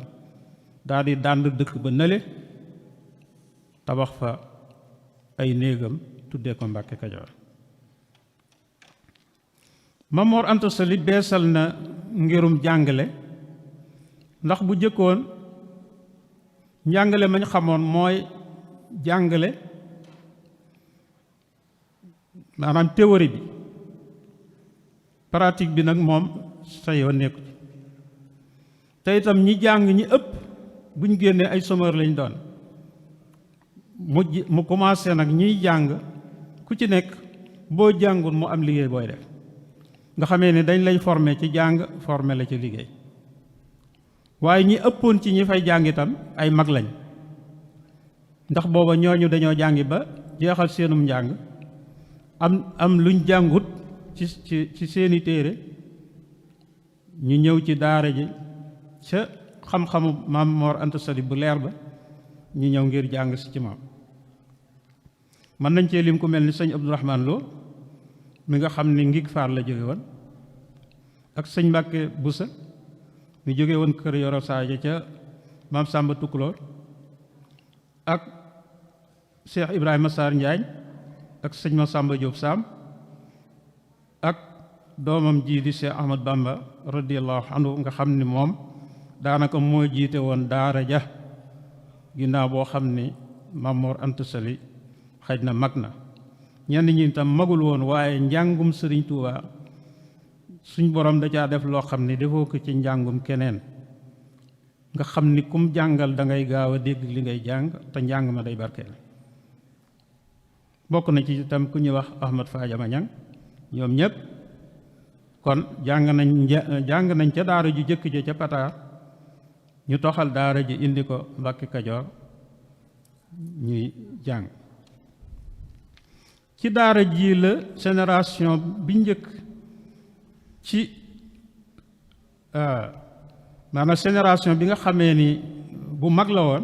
daal di dànd dëkk ba nële tabax fa ay néegam tuddee ko Mbàkke Kajoor Maam Mor Anta Sali beesal na ngirum jàngale ndax bu jëkkoon njàngale mañ xamoon mooy jàngale maanaam théorie bi pratique bi nag moom sa yoon nekku ci te itam ñi jàng ñi ëpp buñ génnee ay chômeur lañ doon mu commencé nag ñiy jàng ku ci nekk boo jàngul mu am liggéey booy def nga xamee ne dañ lay former ci jàng former la ci liggéey waaye ñi ëppoon ci ñi fay jàng itam ay mag lañ ndax booba ñooñu dañoo jàngi ba jeexal seenum njàng am luñ jàngut ci seeni téere ñu ñëw ci daara ji ca xam-xamu Maam Mor Anta Sali bu leer ba ñu ñëw ngir jàng si ci moom mën nañ cee lim ku mel ni sëñ Abdourahman Lo mi nga xam ni Ngig Faar la jóge woon ak sëñ Mbàkke Busa mi jóge woon kër Yoro Saaja ca Maam Sàmba Tukulóor ak Cheikh Ibrahima Sarr Njaañ ak sëñ Ma Sàmba Jóob Saam ak doomam ji di Cheikh Ahmad Bamba radiyallahu anhu nga xam ni moom daanaka moo jiite woon daara ja ginnaaw boo xam ni Maam Mor Anta Sali xëj na mag na ñenn ñi tam magul woon waaye njàngum Sëriñ Tuuba suñ borom da caa def loo xam ni defoo ko ci njàngum keneen nga xam ni kum jàngal da ngay gaaw a dégg li ngay jàng te njàng ma day barkeel bokk na ci itam ku ñuy wax Ahmad Fadiama Ñang ñoom ñëpp kon jàng nañ ca daara ju jëkk ja ca Pataar ñu toxal daara ji indi ko Mbàkke Kajoor ñuy jàng ci daara ji la génération bi njëkk ci maanaam génération bi nga xamee ni bu mag la woon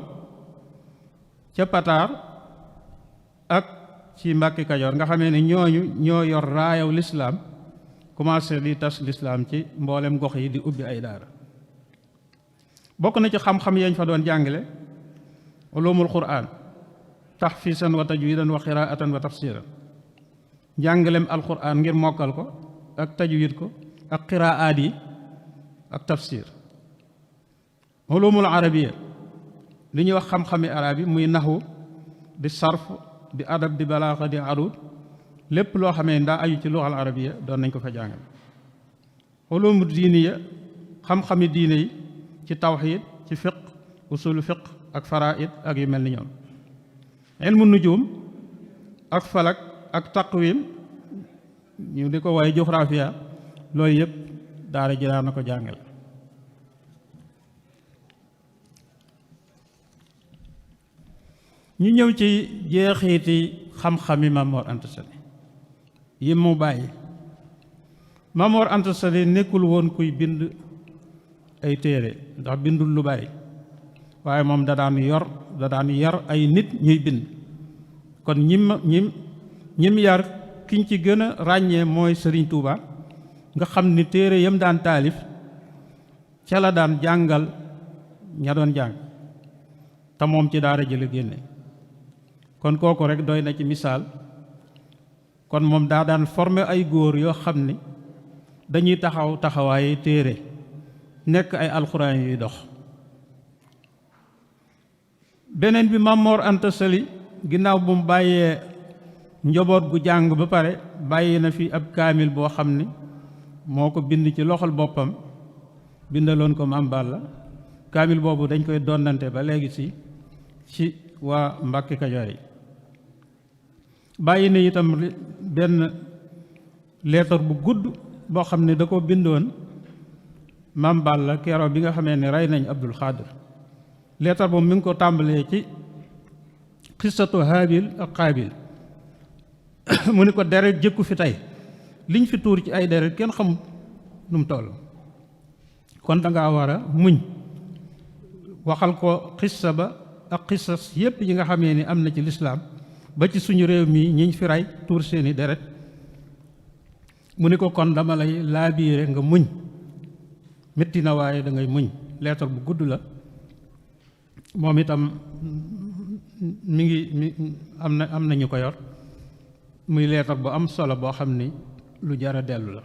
ca Pataar ak ci Mbàkke Kajoor nga xamee ni ñooñu ñoo yor raayaw lislaam commencé di tas lislaam ci mboolem gox yi di ubbi ay daara bokk na ci xam-xam yañ fa doon jàngale ulumul quraan tahfiisan wa tajwiidan wa qiraatan wa tafsiran jàngalem alquran ngir mokkal ko ak tajwid ko ak qiraat yi ak tafsir ulumul arabiya li ñuy wax xam-xami arab yi muy naxwu di sarf di adab di balaaxa di arud lépp loo xamee ndaa aju ci luxal arabiya doon nañ ko fa jàngal ulumu diiniya xam-xami diine yi ci tawxiid ci fiq usulu fiq ak faraid ak yu mel ni ñoom. ilmu nujum ak falak ak taqwim ñu di ko waaye géographia loolu yëpp daara ji daan na ko jàngal. ñu ñëw ci jeexiti xam-xami Maam Mor Anta Sali yi mu bàyyi. Maam Mor Anta Sali nekkul woon kuy bind ay téere ndax bindul lu bari waaye moom da daan yar ay nit ñuy bind. kon ñim yar kiñ ci gën a ràññee mooy Serigne Touba nga xam ni téere yam daan taalif ca la daan jàngal ña doon jàng te moom ci daara jële génne. kon kooku rek doy na ci misaal. kon moom daa daan former ay góor yoo xam ni dañuy taxawaaye téere nekk ay alxuraan yuy dox. beneen bi Maam Mor Anta Sali ginnaaw bu mu bàyyee njaboot gu jàng ba pare bàyyi na fi ab kaamil boo xam ni moo ko bind ci loxol boppam bindaloon ko Maam Balla. kaamil boobu dañ koy donnante ba léegi ci waa Mbàkke Kajoor yi. bàyyi na itam benn leetar bu gudd boo xam ne da ko bindoon Maam Balla keroog bi nga xamee ne rey nañ Abdul Xaadir. leetar boobu mi ngi ko tàmbalee ci xissatu Haabil ak Qaabil mu ni ko deret jëkku fi tey liñ fi tuur ci ay deret kenn xamut nu mu toll. kon dangaa war a muñ waxal ko xissa ba ak xissas yépp yi nga xamee ni am na ci lislaam ba ci suñu réew mi ñiñ fi rey tuur seeni deret. mu ni ko kon dama lay laabiire nga muñ metti na waaye da ngay muñ. leetar bu gudd la moom itam am na ñu ko yor muy leetar bu am solo boo xam ni lu jara dellu la.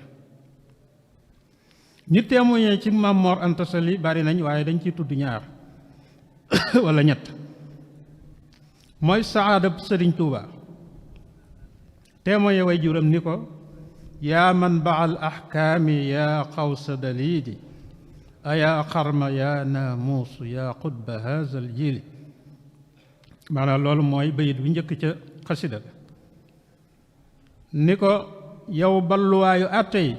ñi témoigné ci Maam Mor Anta Sali bari nañ waaye dañ ciy tudd ñaar wala ñett. mooy saadab Sëriñ Tuuba témoigné way juram ni ko yaa man baal ahkaami yaa xawsa daliidi ayaa xarma yaa naamuusu yaa xutba haazal jiili. maanaam loolu mooy bayit bu njëkk ca xasida ni ko yow balluwaayu àtte yi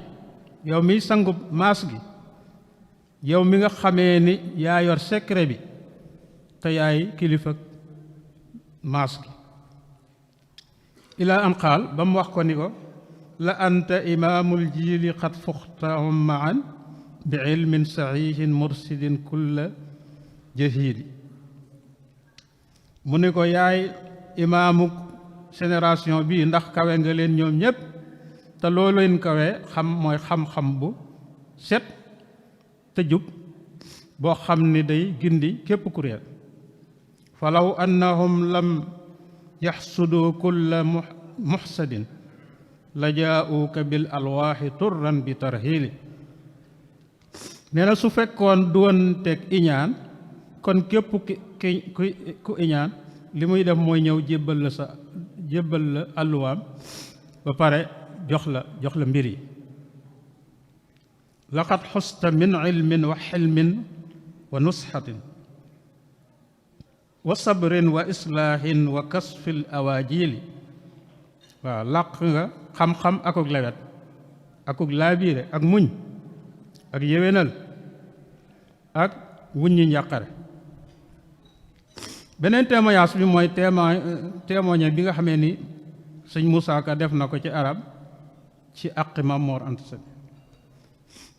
yow miy sangub maas gi yow mi nga xamee ni yaa yor secret bi te yaay kilifa maas gi. ilaa an qaal ba mu wax ko ni ko la anta imaamul jiili xat fuxtahum maan bi ilmin saxiixin mursidin kulla jahiili. mu ni ko yaay imaamu génération bii ndax kawe nga leen ñoom ñépp te loolu leen kawe mooy xam-xam bu set te jub boo xam ni day gindi képp kuréel. falaw annahum lam yaxsudu kulla muxsadin la jaauka bil alwaaxi turran bi tarhiili. nee na su fekkoon doon teg iñaan kon képp ku iñaan li muy def mooy ñëw jébbal la alluwaam ba pare jox la mbir yi. laqad xusta min ilmin wa xilmin wa nusxatin wa sabrin wa islaahin wa kasfil awaajili. waaw làq nga xam-xam akuk lewet akuk laabiire ak muñ ak yéwénal ak wuññi njàqare. beneen témoignage bi mooy témoigné bi nga xamee ni sëñ Moussa Ka def na ko ci arab ci aqi Maam Mor Anta Sali.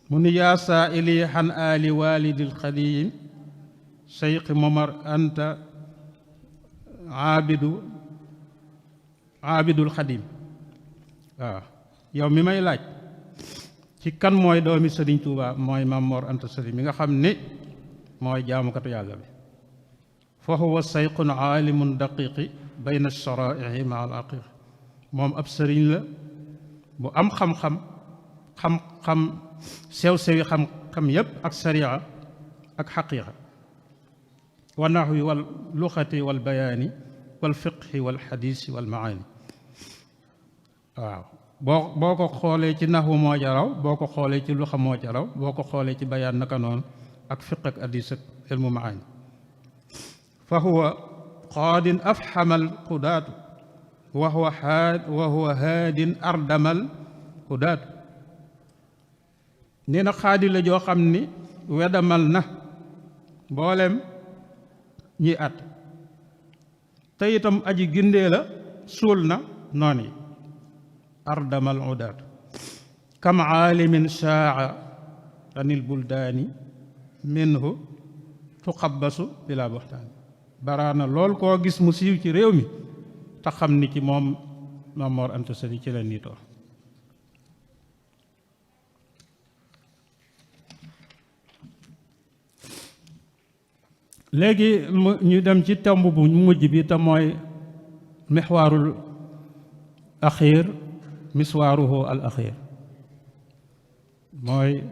mu ni yaa saaili xan ali walidil xadiim seyqi Momar Anta aabidul xadiim. waaw yow mi may laaj ci kan mooy doomi Sëriñ Tuuba mooy Maam Mor Anta Sali mi nga xam ni mooy jaamukatu yàlla bi. fa huwa sayqun aalimun daqiqi bayna sharaa'ihi maa al aqiq. moom ab sëriñ la bu am xam-xam sew-sewi xam-xam yépp ak sariya ak xaqiiqa wa naxwi wal luxati wal bayaani wal fiqhi wal xadiisi wal maani. waaw boo ko xoolee ci naxwu moo ca raw boo ko xoolee ci luxa moo ca raw boo ko xoolee ci bayaan naka noonu ak fiq ak hadiis ak ilmu maani. fa huwa qaadin afxamal xudaatu wa huwa haadin ardamal xudaatu nee na xaadi la joo xam ni wedamal na mboolem ñi at te itam aji gindee la suul na noon yi ardamal xudaatu kam aalimin shaa anil buldaani minhu tuqabbasu bila buxtaan baraana lool koo gis mu siiw ci réew mi te xam ni ci moom Maam Mor Anta Sali ci la niitoo léegi ñu dem ci tomb bu mujj bi te mooy mixwaarul axiir miswaaruhu al axiir mooy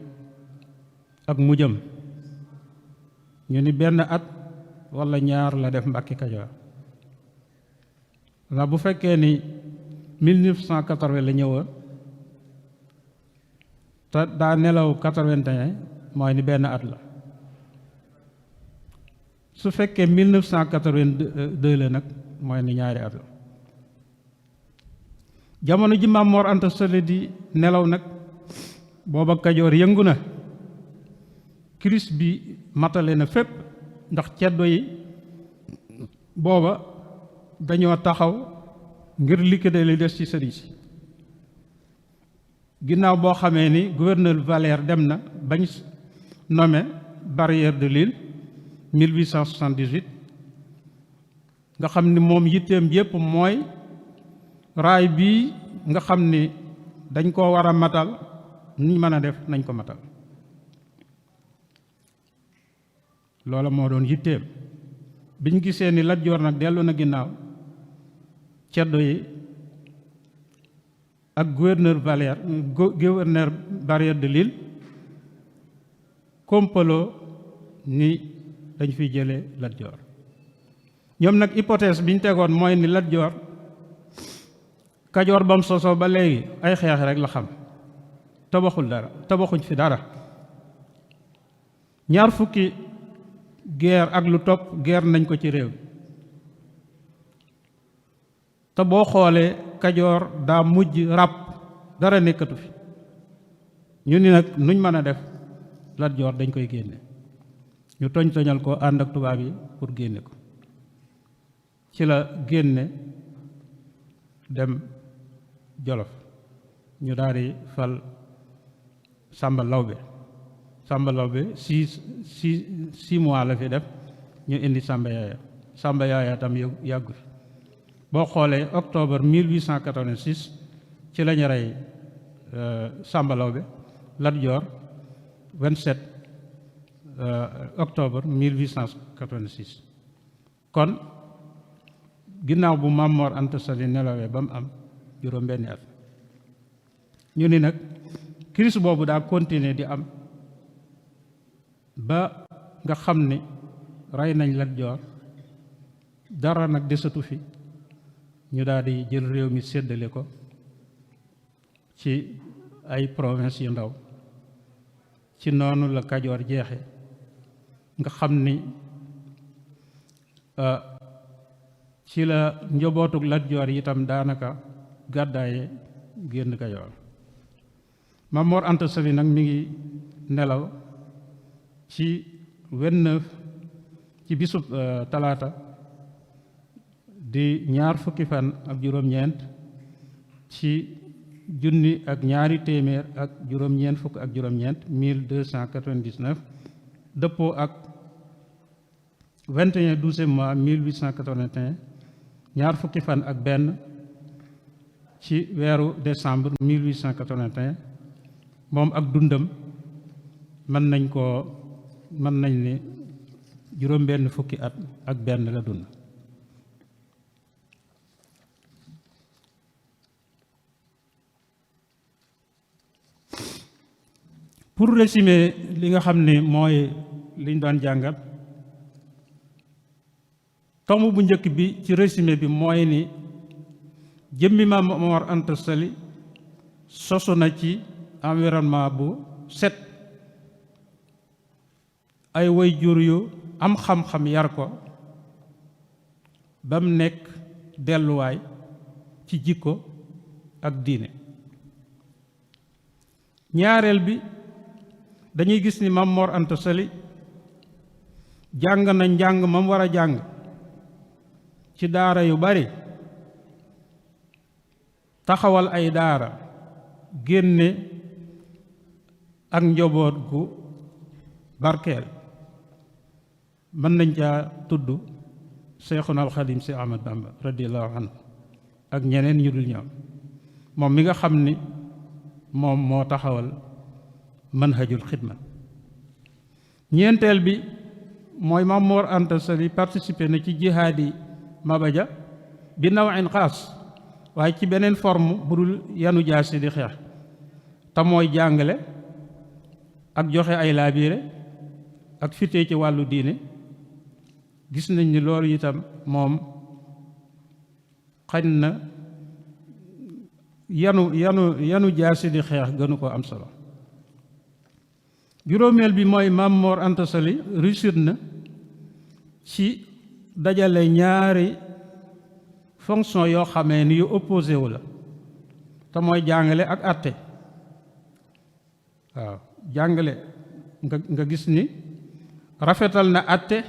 ak mujjam ñu ni benn at walla ñaar la def Mbàkke Kajoor ndax bu fekkee ni 1980 la ñëwoon te daa nelaw 81 mooy ni benn at la su fekkee 1982 la nag mooy ni ñaari at la jamono ji Maam Mor Anta Sali di nelaw nag booba Kajoor yëngu na crise bi matale na fépp ndax ceddo yi booba dañoo taxaw ngir liquider li des ci sëriñ si ginnaaw boo xamee ni gouverneur Valère dem na bañ nommé barrière de Lille 1878 nga xam ni moom yitteem yépp mooy raay bii nga xam ni dañ koo war a matal niñ mën a def nañ ko matal loola moo doon yitteem biñ gisee ni Lat Joor nag dellu na ginnaaw ceddo yi ak gouverneur barrière de Lille kompaloo ni dañ fiy jëlee Lat Joor ñoom nag hypothèse bi ñu tegoon mooy ni Lat Joor Kajoor bam sosoo ba léegi ay xeex rek la xam tabaxuñ fi dara ñaar fukki guerre ak lu topp guerre nañ ko ci réew te boo xoolee Kajoor daa mujj ràpp dara nekkatu fi ñu ni nag nuñ mën a def Lat Joor dañ koy génne ñu toñal ko ànd ak tubaab yi pour génne ko ci la génne dem Jolof ñu daal di fal Sàmba Lawbe six mois la fi def ñu indi Sàmba Yaaya tam yàggu fi boo xoolee octobre 1886 ci lañu rey Sàmba Lawbe Lat Joor 27 octobre 1886 kon ginnaaw bu Maam Mor Anta Sali nelawee ba mu am juróom benni at ñu ni nag crise boobu daa continuer di am ba nga xam ni rey nañ Lat Joor dara nag desatu fi ñu daal di jël réew mi séddale ko ci ay province yu ndaw ci noonu la Kajoor jeexe nga xam ni ci la njabootug Lat Joor itam daanaka gàddaaye génn Kajoor Maam Mor Anta Sali nag mi ngi nelaw ci 29 ci bisub talaata di ñaar fukki fan ak juróom-ñeent ci junni ak ñaari téeméer ak juróom-ñeent fukk ak juróom-ñeent 1299 dëppoo ak 21 12 mois 1881 ñaar fukki fan ak benn ci weeru décembre 1881 moom ak dundam mën nañ ni juróom benn fukki at ak benn la dund pour résumer li nga xam ne mooy liñ doon jàngat tomb bu njëkk bi ci résumé bi mooy ni jëmmi Maam Mor Anta Sali sosu na ci environnement bu set ay waajur yu am xam-xam yar ko ba mu nekk delluwaay ci jikko ak diine. ñaareel bi dañuy gis ni Maam Mor Anta Sali jàng na njàng mam war a jàng ci daara yu bari, taxawal ay daara, génne ak njaboot gu barkeel. mën nañ caa tudd Seyxuna Alxadim si Ahmad Bamba radiyallahu anhu ak ñeneen ñu dul ñoom, moom mi nga xam ni moom moo taxawal manhajul xidma. ñeenteel bi mooy Maam Mor Anta Sali participé na ci jihaadi Mabaja bi nawin xaas, waaye ci beneen forme bu dul yanu jaasi di xeex, te mooy jàngale ak joxe ay laabiire ak fitee ci wàllu diine. gis nañ ni loolu itam moom xañ na yanu jaasi di xeex gënu ko am solo. juróomeel bi mooy Maam Mor Anta Sali réussir na ci dajale ñaari fonction yoo xamee ni yu opposé wu la, te mooy jàngale ak àtte. waaw jàngale nga gis ni rafetal na àtte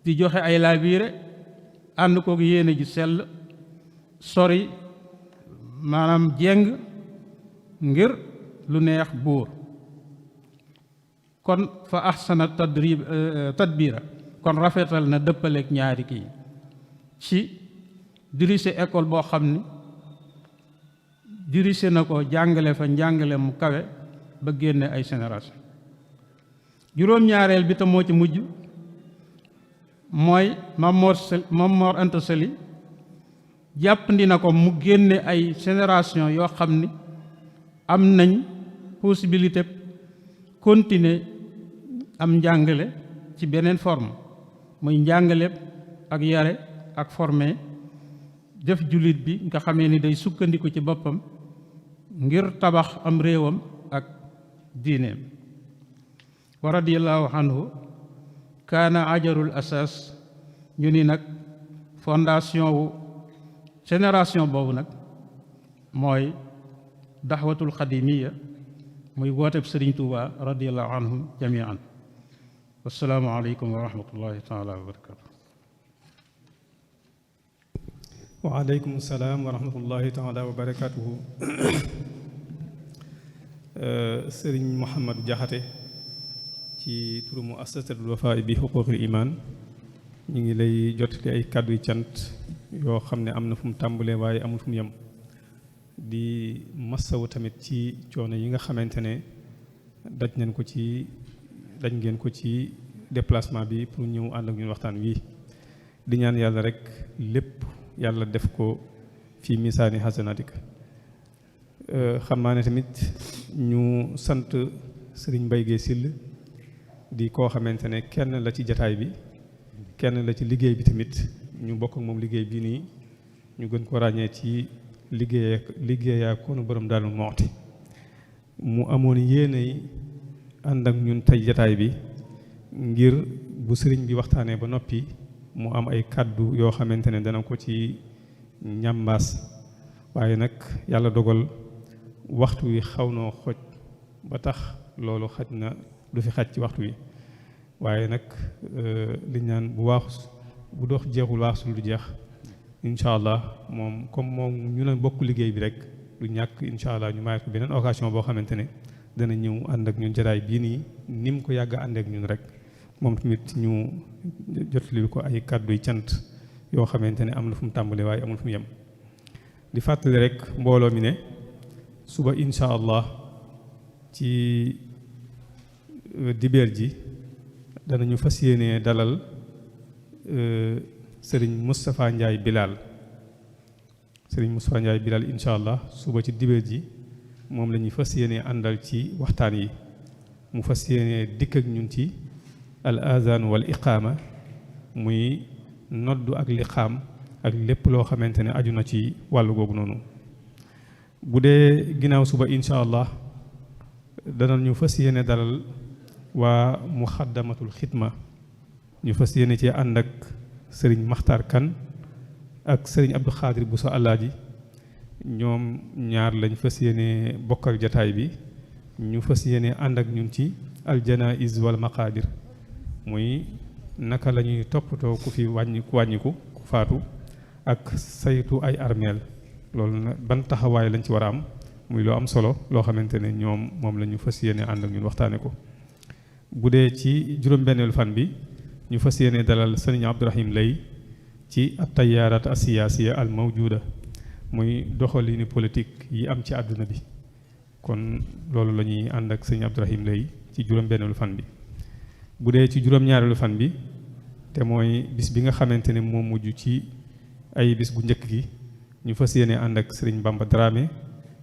di joxe ay laabiire, ànd kook yéene ji sell, sori maanaam jeng ngir lu neex buur. kon fa ahsana tadbira, kon rafetal na dëppaleek ñaari kii ci dirige école boo xam ni dirige na ko jàngale fa njàngale mu kawe ba génne ay génération. juróom-ñaareel bi te moo ci mujj mooy Maam Mor Anta Sali jàppandi na ko mu génne ay génération yoo xam ni am nañ possibilité continuer am njàngale ci beneen forme, muy njàngale ak yare ak formé def jullit bi nga xamee ni day sukkandiku ci boppam ngir tabax am réewam ak diineem. wa radiyallahu anhu kaana ajarul asas, ñu ni nag fondation wu génération boobu nag mooy daxwatul xadimiya, muy wooteb Sëriñ Tuuba radiyallahu anhum jamian. wassalaamu aleykum wa rahmatullahi taala wa barakatu. wa aleykum salaam wa rahmatullahi taala wa barakatuhu. Sëriñ Mouhamadou Jaxate ci turu muassasatul Wafa bi xuquqil iman, ñu ngi lay jottali ay kàddu yu cant yoo xam ne am na fu mu tàmbalee waaye amul fu mu yem. di massawu tamit ci coono yi nga xamante ne daj ngeen ko ci déplacement bi pour ñëw ànd ak ñun waxtaan wi. di ñaan yàlla rek lépp yàlla def ko fi misaani hasanatika. xam naa ne tamit ñu sant Serigne Mbaye Guèye Syll di koo xamante ne kenn la ci jataay bi, kenn la ci liggéey bi tamit, ñu bokk ak moom liggéey bi nii, ñu gën ko ràññee ci liggéeyaa koonu borom Daaru Muxti. mu amoon yéene ànd ak ñun tey jataay bi ngir bu sëriñ bi waxtaanee ba noppi mu am ay kàddu yoo xamante ne dana ko ci ñambaas, waaye nag yàlla dogal waxtu wi xaw noo xoj ba tax loolu xaj na du fi xaj ci waxtu wi. waaye nag li ñaan bu dox jeexul waaxul du jeex. incha allah moom comme moom ñu ne bokk liggéey bi rek du ñàkk incha allah ñu may ko beneen occasion boo xamante ne dana ñëw ànd ak ñun jataay bii nii ni mu ko yàgg ànd ak ñun rek. moom tamit ñu jotali ko ay kàddu yu cant yoo xamante ne am na fu mu tàmbalee waaye amul fu mu yem. di fàttali rek mbooloo mi ne suba incha allah ci dibeer ji danañu fas yéene dalal Sëriñ Moustapha Ndiaye Bilal. Sëriñ Moustapha Ndiaye Bilal incha allah suba ci dibeer ji moom la ñuy fas yéene àndal ci waxtaan yi. mu fas yéene dikk ak ñun ci al azan wal iqaama, muy noddu ak liqaam ak lépp loo xamante ne aju na ci wàllu googu noonu. bu dee ginnaaw suba incha allah danañu fas yéene dalal waa muxaddamatul xidma. ñu fas yéene ci ànd ak sëriñ Maxtaar Kan ak sëriñ Abdou Khadir Bousso Alaaji ñoom ñaar lañ fas yéene bokk ak jataay bi ñu fas yéene ànd ak ñun ci aljanaiz wal maqaabir muy naka la ñuy toppatoo ku fi wàññiku ku faatu ak saytu ay armeel loolu nag ban taxawaay lañ ci war a am muy loo am solo loo xamante ne ñoom moom la ñu fas yéene ànd ak ñun waxtaane ko bu dee ci juróom-benneelu fan bi ñu fas yéene dalal sëriñ Abdourahim Lay ci at tayaarat asiyaasiya al mawjuda muy doxalini politique yi am ci àdduna bi kon loolu la ñuy ànd ak sëriñ Abdourahim Lay ci juróom-benneelu fan bi bu dee ci juróom-ñaareelu fan bi te mooy bis bi nga xamante ne moo mujj ci ay bis bu njëkk gi ñu fas yéene ànd ak sëriñ Bamba Dramé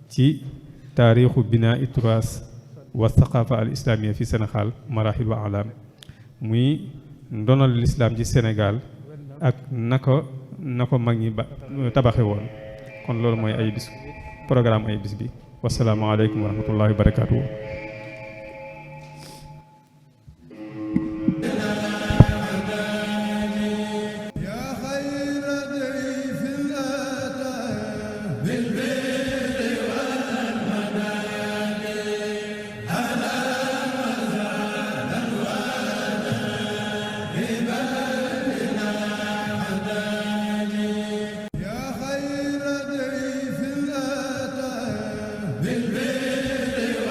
ci taarixu binaa ituraas wa thaqafa al islamia fi Sénégal marahil wa alam muy ndonal lislaam ci Sénégal ak na ko mag ñi tabaxe woon kon loolu mooy ay bis programme ay bis bi wasalaamaaleykum wa rahmatullahi wa barakatuhu bil